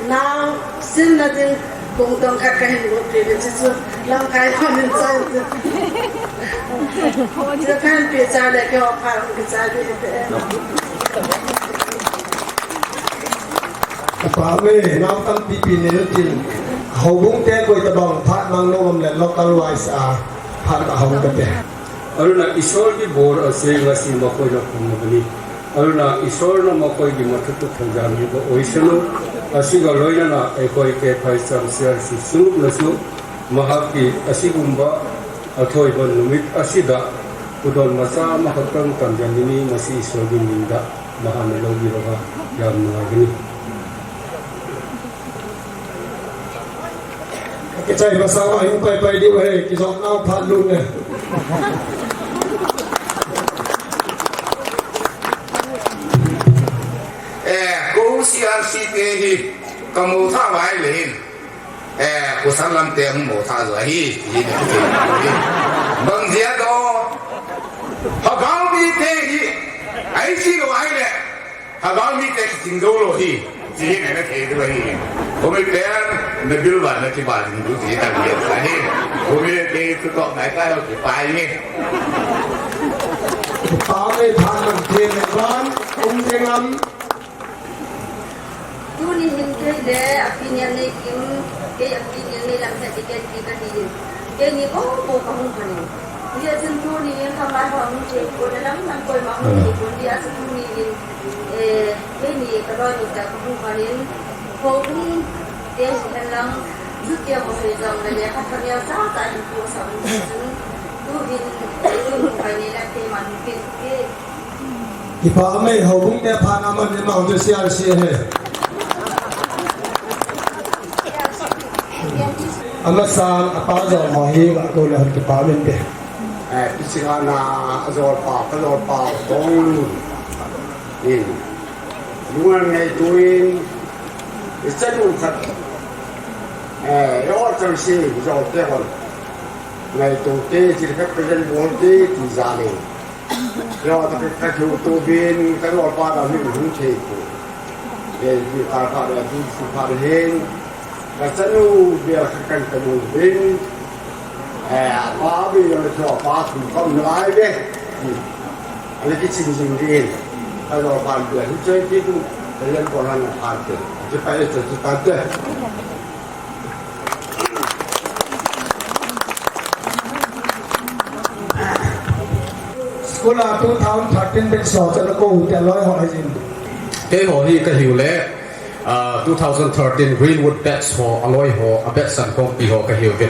Nang, sim na ding, kong tong khat kahin lut peh ve chu chu, lamkai ho min chai chu. Chu kahin peh chai le, keiho phat hung kichai ding te. Pha me, nau tampi pi nei utin. Houbung te koi tabang phat mang nom le local wise a phat ahung kate. Aruna Ishwar ki bor ase ngasi makoi na kum mabani. Aruna Ishwar na makoi ki mathutu thanjan hi ba oisanu. Asiga loina na ekoi ke phai cham siar si sungup na su. Mahaki asigumba athoi ban numit asida. Kudon masa mahakang thanjan ni masi Ishwar ki minda. Mahana logi baba yam nungagini. Kichai masang a hung pai pai diu ahi, kijot nau phat lut ne. Eh, ko C R C te hi, ka mo tha vai le hin. Eh, ko san lam te hung mo tha jo hi, hi ne. Bang jia do. Ha bang mi te hi, ai si lo ai le. Habang mi te kiching jou lou hi, chi hi na thei diu ahi. Khomi pen, na bil va na kiba ding diu chi ta mi ahi. Khomi te tu to nai ka ho kipai nge. Kipa me phan man te me ban, um te ngam. Tuni hin kei le, a pi niam nei kim, kei a pi niam nei lam he ti ken ti ka ti. Keini bou bou kahung phanin. Hijeh chun tuni khamlai ho hung thei pon, lam lam koima hung thei pon, hijeh chun tuni hin, eh, keini kaloinu te kahung phanin, houbung te hihen lang, jutia ho hei jong le, lekha thot neocha cha hin pu sa hung thei chun, tu hin, eh, tun hung phai ni le, keiman hung pin, kei Kipa me, houbung te phat aman ni mang chu C R C he. Amasan, apa jong ho hi, va ko le hon kipa min te. Eh, ichi ana, ajol pa, kajol pa, tong. In. Lungan ngai tuin, ichanu khat. Eh, yo chang si, jol te hon. Ngai tu te, chi khat president bol te, ti ja le. Yo, ta ka, ka thu tu bin, ka lo pa da min hung thei ko. Ye, ye, ka, ka, da, du, su, ka, da, hin. Ka chanu, bia, ka, ka, ka, nu, bin. Eh, pa, bi, yo, le, cho, pa, tu, kam, lai, be. Ye. Ale, ki, ching, ching, bin. Ka lo pa, bia, hu, choi, ki, tu. Ka, yan, ko, ran, pa, te. Ki, pa, ye, cho, tu, ta, te. School a two thousand thirteen batch ho chu na ko u te loi ho ahi jin. Keiho hi ka hiu le, ah, two thousand thirteen Greenwood batch ho, a loi ho, a batch san khompi ho ka hiu ve.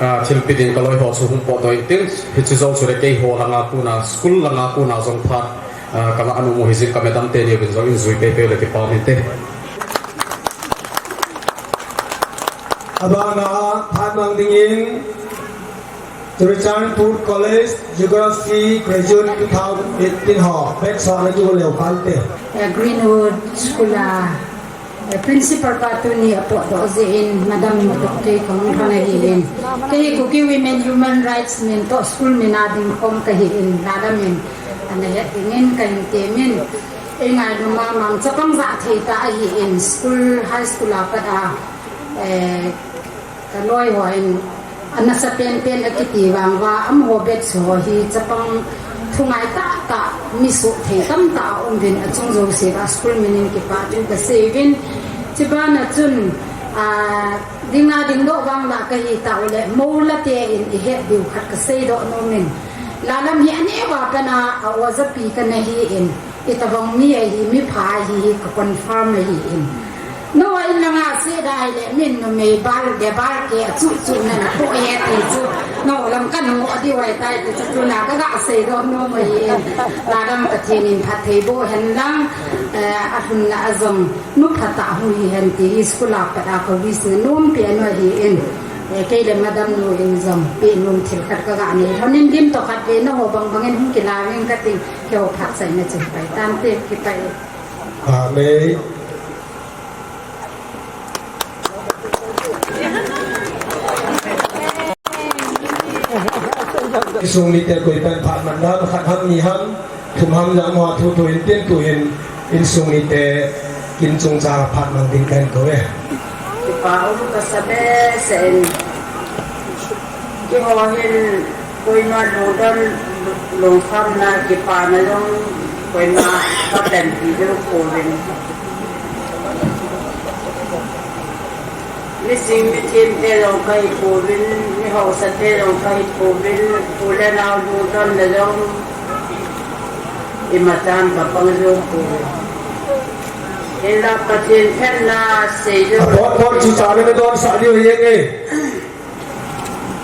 Ah, thilpi ding ka loi ho chu hung potdoh in tin, hiche jou chu le keiho langa kona, school langa kona jong phat, ah, ka la nom u hi jin ka madam teni uvin jong in jui pei pei le kipa min te. Abana phat mang dingin Churachandpur College Geography Graduate two thousand eighteen ho, batch ho na kiu leu kal te. Eh, Greenwood School a, eh, principal pa tuni apotdoh jeh in, madam toh kei kahung lhon ahi in. Kei Kuki Women Human Rights min toh school min a ding khom kahi in, la la min ana het dingin kahin temin. Ei ngailum a mang chapang ja thei ta ahi in, school, high school a pat a, eh, ka loi ho in, anasa pen pen akiti vang uva, amaho batch ho hi chapang thungai tah tah, mi suhthei tamtah aum uvin, achung jouse a school min in kipa thu kasei uvin. Chubana chun, ah, dinga dingdoh vang la kahi tah u le, mou la te in ihet diu khat kasei doh nom in. La lam hi aneo a pat a, a oja pi kana hi in. Itobang mi ahi, mipha ahi, ka confirm ahi in. Nangho in langa seh dai le, min numei bal, de bal ke, achu chu na na po e ti chu. Nangho lam ka nung o di wai tai ti chu, chu na ka ga sei doh nom ahi in. La lam Pathen in phatthei boh hen lang, eh, alhun na ajong, nu phatah hung hi hen ti hi school a pat a ka wish na nom pi anu ahi in. Eh, kei le madam nu in jong, pi nung thil khat ka ga nei. Lhon in lim to khat ve nangho bang bang in hung kila ving ka ting. Keiho phat chaina chu pai tante, kipai. Amen. Insung mite koi pen phat man dan khat ham ni ham, thum ham jong mo thu thu in tin tu in, insung mite kin chungchang phat man ding kahin kou e. Kipa um kasa behseh in. Keiho hin koima lungdon lungkhamna kipana jong koima kapanpi jong pouvin. Mising mithemte jong kahi pouvin, mihaosate jong kahi pouvin, u le nao lungdonna jong imachan kapang jou pouvin. Hinla Pathen phatna sei jou. Apot pot chu cha le don sa diu hi e.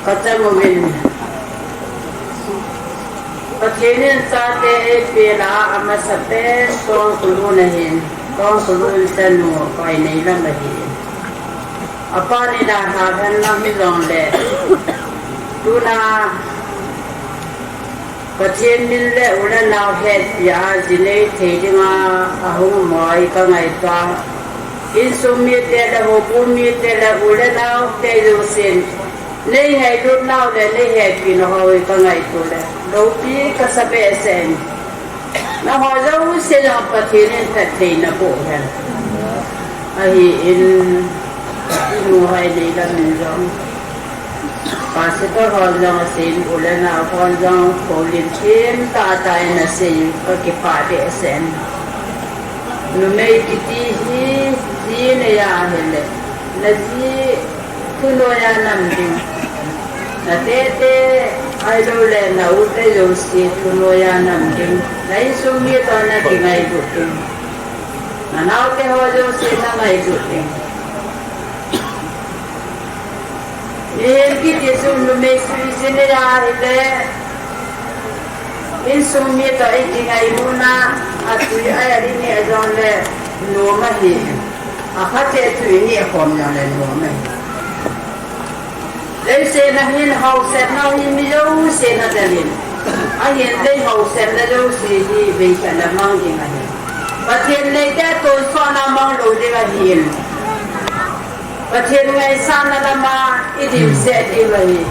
Kachang uvin. Pathen in chate eipeh a amasapen Tongkhulun ahin, Tongkhulun chanu Paineilam ahin. Apa ni dalha hen lang hijongle, tuna Pathen min le u le nao hetpia ji nei thei dinga ahung um hi kangaito a. Insung mite le houbung mite le u le naote jousen nei ngailut nau le nei hepi nau hi kangaito le loupi kasa behseh in. Nangho jouse jong Pathen in phatthei naboh hen. Ahin, inu Haineilam in jong, Pastor hon jong asei in, u le nao hon jong houlim thim tah tah in asei in, kakipah behseh in. Numei kiti hi, ji nei ahile, naji thunoiya nam ding. Natete, ahiloule na ute jouse thunoiya nam ding. Na insung mi toh nakingailut ding. Nanaote ho jouse nangailut ding. Mihem kiti chu numei sui ji nei ahile, insung mi toh ikingailutna, atui a, a-in a jongle nom ahi. Akhat e tui neh khom jongle nom ahi. Leiset a hin haosetna hi mi jouse nadel in. Ahin lei haosetna jouse hi veikhat le mang ding ahi. Pathen neite tonsotna mang lou ding ahin. Pathen ngaisahna lama idimset diu ahi.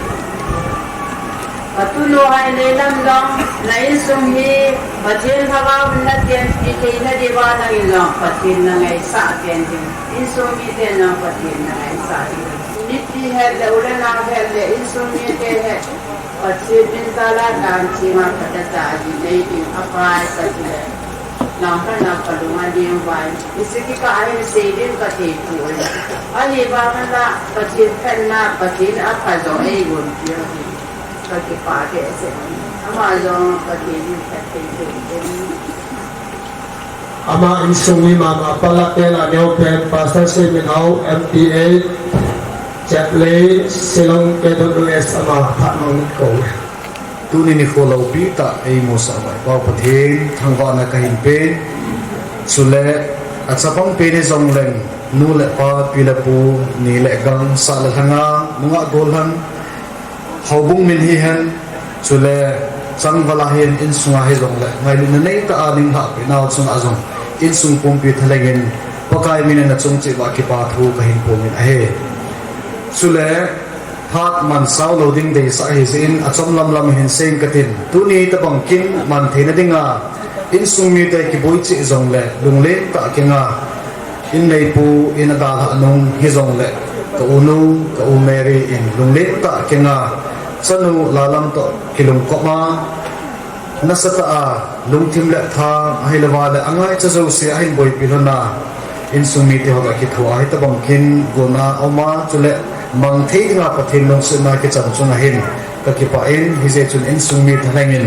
Katunu Haineilam jong, na insung hi Pathen lhagao in nachenpi theina diuva nangin jong Pathen nangaisah pen ding. Insung miten jong Pathen nangaisah ding. Mipi het le, u le nao het le, insung mite het, Pathen min jal a dan chenga phatah a ji nei ding akai Pathen. Nang kha nang kalung a ding vai. Hiche kikah a hin sei ding kathei poi. Ahivangin la Pathen phatna, Pathen apha jong eigonpiu ahi. Kakipah behseh. Ama jong Pathen in phatthei boh in. Ama insung mi mama pala pen a neo pen Pastor Seminhao M P A, Chaplei, Shillong K W S ama phat mang kou. Tuni nikho loupi tah eimusah vai Pa Pathen thangvahna kahin pen. Chule achapang pen hijongleng nu le pa, pi le pu, ni le gang, sah le lhanga, nungah gollhang, houbung min hihen, chule changval a hin insunga hijongle ngailutna neitah a ninglhahpeh nau chunga jong insung pumpi thalheng in Pakai min in achung cheh uva kipa thu kahin phong in ahi. Chule phat man sao lou ding deisah ahijeh in achom lamlam hin seiyin katin, tuni tobang kin man theina dinga insung mite kiboi cheh jongle lunglen tah kenga, inneipu in adalhah nung hijongle ka unu, ka u Mary in lunglen tah kenga, chanu Lalam toh kilungkop a, nasatah a lungthim le tha ahilouva le angaicha jouse ahin boipi lhon a, insung mite ho toh kithoa hitobang kin gona aum a, chule mang thei dinga Pathen lungsetna kichan chunga hin kakipah in, hijeh chun insung mi thalheng in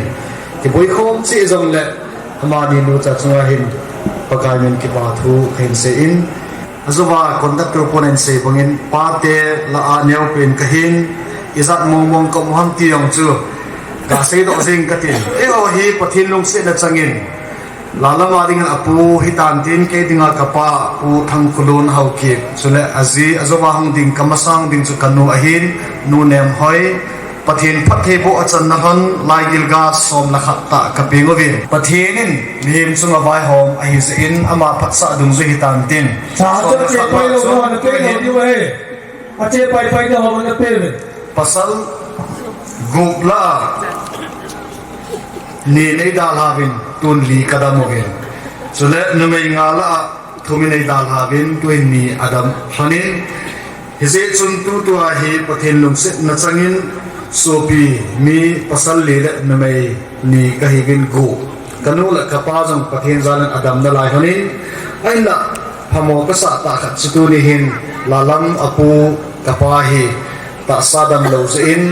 kiboi khom cheh jongle amani nucha chunga hin Pakai min kipa thu kahin seiyin, ajouva conductor pon in asei bangin, pate lah a neopen kahin, ijat mongmong kaum ham ti jong chu gaseidoh jeng katin. Eiho hi Pathen lungsetna changin, Lalam a dingin apu hitan tin, kei dinga kapa Pu Thangkhulun Haokip, chule aji, ajouva hung ding kamasang ding chu kanu ahin, Nu Nemhoi, Pathen phattheiboh achanna lhon, laigil ga som le khat tah kapeng uvin. Pathen in mihem chunga vaihom ahijeh in ama phatsah dungjui hitan tin. Sa som le khat tah chu ache pai lou diu ahi. Ache pai pai na ho na pe uvin. Pasal gup lah a Ni nei dalhauvin tun li kadam uvin. Chule numei nga lah a thum in nei dalhauvin tuin ni adam lhonin. Hijeh chun tutua hi Pathen lungsetna changin sopi mi pasal li le numei ni kahiuvin gup. Kanu le kapa jong Pathen jalin adam nalai lhonin. Ahinla phamo kasah tah khat chu tuni hin Lalam apu kapa hi tahsa damlou jeh in,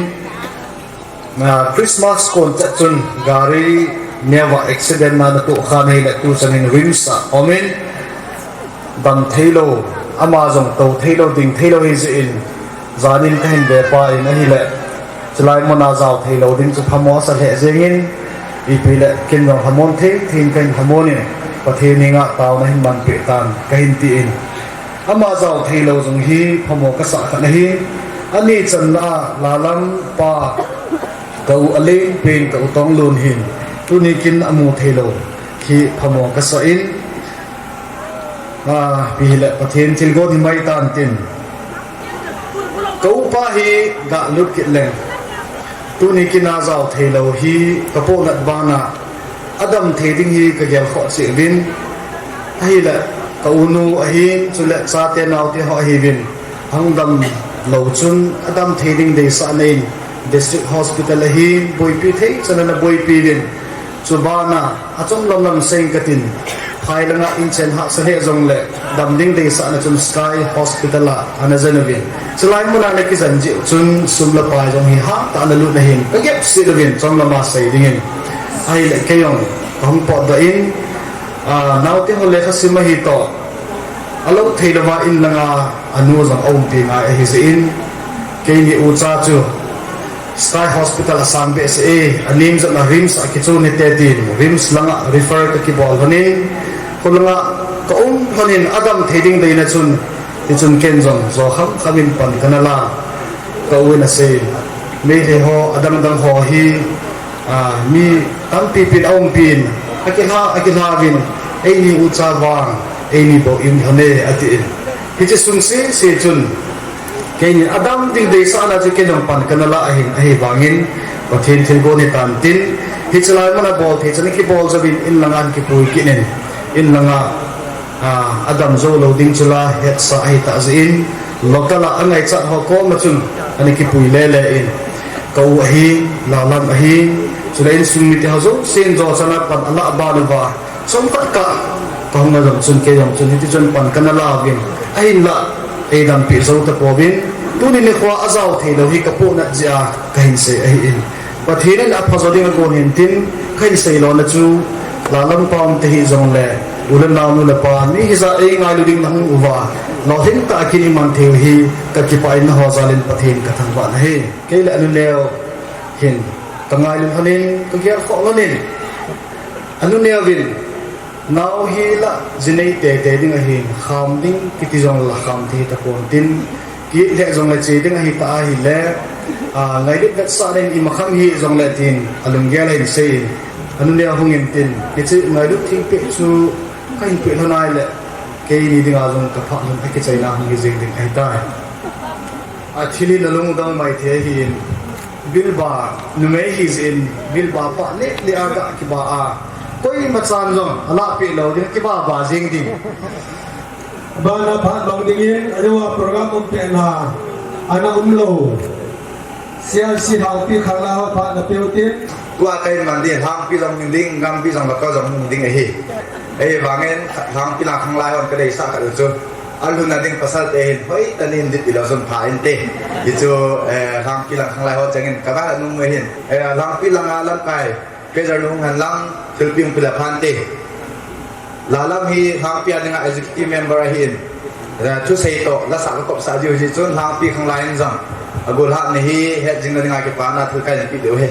Christmas kon chet chun gari neo a accident na natoh khan ahile tuchan in RIMS a umin, dam theilou, ama jong tou theilou, ding theilou hijeh in, janin kahin vepa in ahile, chulai muna jao theilou ding chu phamo asa lheh jengin, ipi le ken jong lhamon thei thei in kahin lhamon in, Pathen henga taona hin manpeh tan kahin tin, ama jao theilou jong hi phamo kasah khat ahi. Ani channa a Lalam pa ka u Alengpen ka u Tonglun hin tuni kin amu theilou hi phamo kasah in, ipi hile Pathen thilgon hi maitan tin, ka upa hi galut kit leng, tuni kin a jao theilou hi kapohnat bana adam thei ding hi kagelkhoh cheh uvin, ahile ka unu ahin, chule chate naote ho ahiuvin, ahung damlou chun adam thei ding deisahna in District Hospital ahin boipi thei chan ana boipi uvin, chubana achom lamlam seng katin, phai langa inchen hahsa lheh jongle dam ding deisahna chun Sky Hospital a ana jen uvin, chulai muna ana kijen jeh chun sum le pai jong hi hatah ana lut ahin kagepset uvin chom lama sei dingin, ahile kei jong kahung potdoh in, naote ho lekha sim ahi toh, alou theilouva in langa anu jong aumpi ngai ahijeh in, keini ucha chu Sky Hospital asang behseh e, anem jotna RIMS a kichon hite tin RIMS langa refer kakibol lhonin, khulanga kaum lhonin adam thei ding deina chun, hichun ken jong jo khamkham in pan kana la, ka u in asei, Meitei ho adangdang ho hi mi tampi pin aumpin, akilha akilha uvin, eini ucha vang eini bou in lhone atin, hiche sung sese chun keini adam ding deisahna chu ken jong pan kana la ahin, ahivangin Pathen thilgon hitan tin, hiche lai muna bol thei chan kibol jouvin in langa kipui kit in, in langa adam jou lou ding chu la hetsa ahitah jeh in, local a angaichat ho koma chun ana kipui lele in, ka u ahin, Lalam ahin, chule insung mite ho jousen jo chana pan alah ban uva, chomkhat kah kahung a jong chun kei jong chun hitichun pan kana la uvin, ahinla eidampi jou tapouvin, tuni nikhoa ajao theilou hi kapohnat jeh a kahin sei ahin, Pathen in aphajo ding agon hintin, kahin sei lona chu, Lalam pa umte hijongle, u le nao nu le pa mi hijat a eingailu ding nahung uva, lolhing tah a kin iman theiu hi kakipah in, naho jal in Pathen kathangvah nahi. Kei le anuneo hin kangailu lhonin, kagelkhoh lhonin, anuneo vin, nao hi la jinei teitei ding ahin, kham ding kiti jongle kham thei tapon tin, kit lheh jongle che ding ahitah ahile, ngailut vetsahna in imakham hih jongle tin alunggel ahin sei in, anuneo hung intin, hiche ngailut thengpeh chu kahin peh lhon ahile, keini dinga jong kaphah lhon, akichaina hung hi jeng ding ahitai. Athil hi nalung dong maithei ahin, bilba numei hijeh in, bilba pah leh leh a ga kiba a, koimachan jong alahpeh lou ding, kibaba jeng ding. Bana phat bang dingin, ajouva program umpehna ana umlou CRC Lhangpi khanglai ho phat napeh utin. Tua kahin man ding, Lhangpi jong hung ding, Gampi jong, Laka jong hung ding ahi. Ahivangin Lhangpi lang khanglai hon kadeisah khat u chu, alhunna ding pasalte hin hoitah in dip ilou chun pha inte. Hichu Lhangpi lang khanglai ho chengin kavah nung ahin, Lhangpi langa lamkai Kei jong hung hen lang, thilpi hung peh le phante. Lalam hi Lhangpi a dinga executive member ahin, thusei toh lasah kakopsah jiu jeh chun Lhangpi khanglai in jong agol hat nahi, het jing na dinga kipana thil kahin peh diu ahi.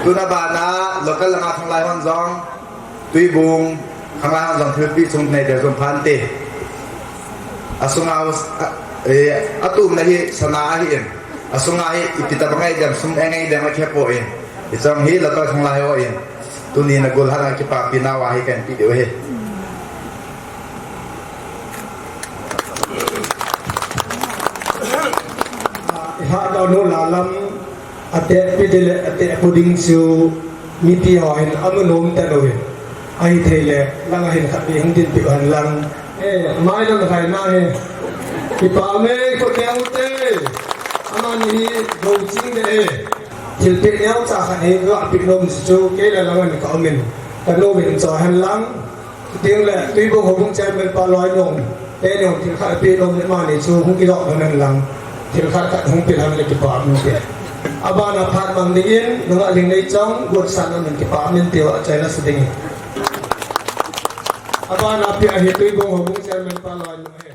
Tuna bana local langa khanglai hon jong, Tuibung khanglai hon jong thilpi chung nei deu jong phante. Asunga, atumna hi sana ahin, asunga hi ipi tabang ngai dem, sum engai dem akhe poi. Hichong hi local khanglai hon tuni nagol hat a kipapina uva hi kahin peh diu ahi. Nu la lam, ate pidile, ate puding chu, mipi ho hin amu nom ta lo hin. Ahi thei le, lang ahin khat ni hung din pi han lang. Eh, mai lang khai na he. Kipa me ko te u te. Amani hi go ching de e. Thil pe neo cha khat hi ga pi nom chu, kei la lang an ka umin. Ka nu min cho han lang. Ding le, Tuibong Houbung Chairman pa loi nung, te nung thil khat pi nung le mani chu hung kilok nung lang, thil khat khat hung pil hang le kipa min te. Abana phat mang dingin, nunga ling nei chong, gut san min kipa min te wa chaina sa dingin. Abana pi ahi Tuibong Houbung Chairman pa loi nung he.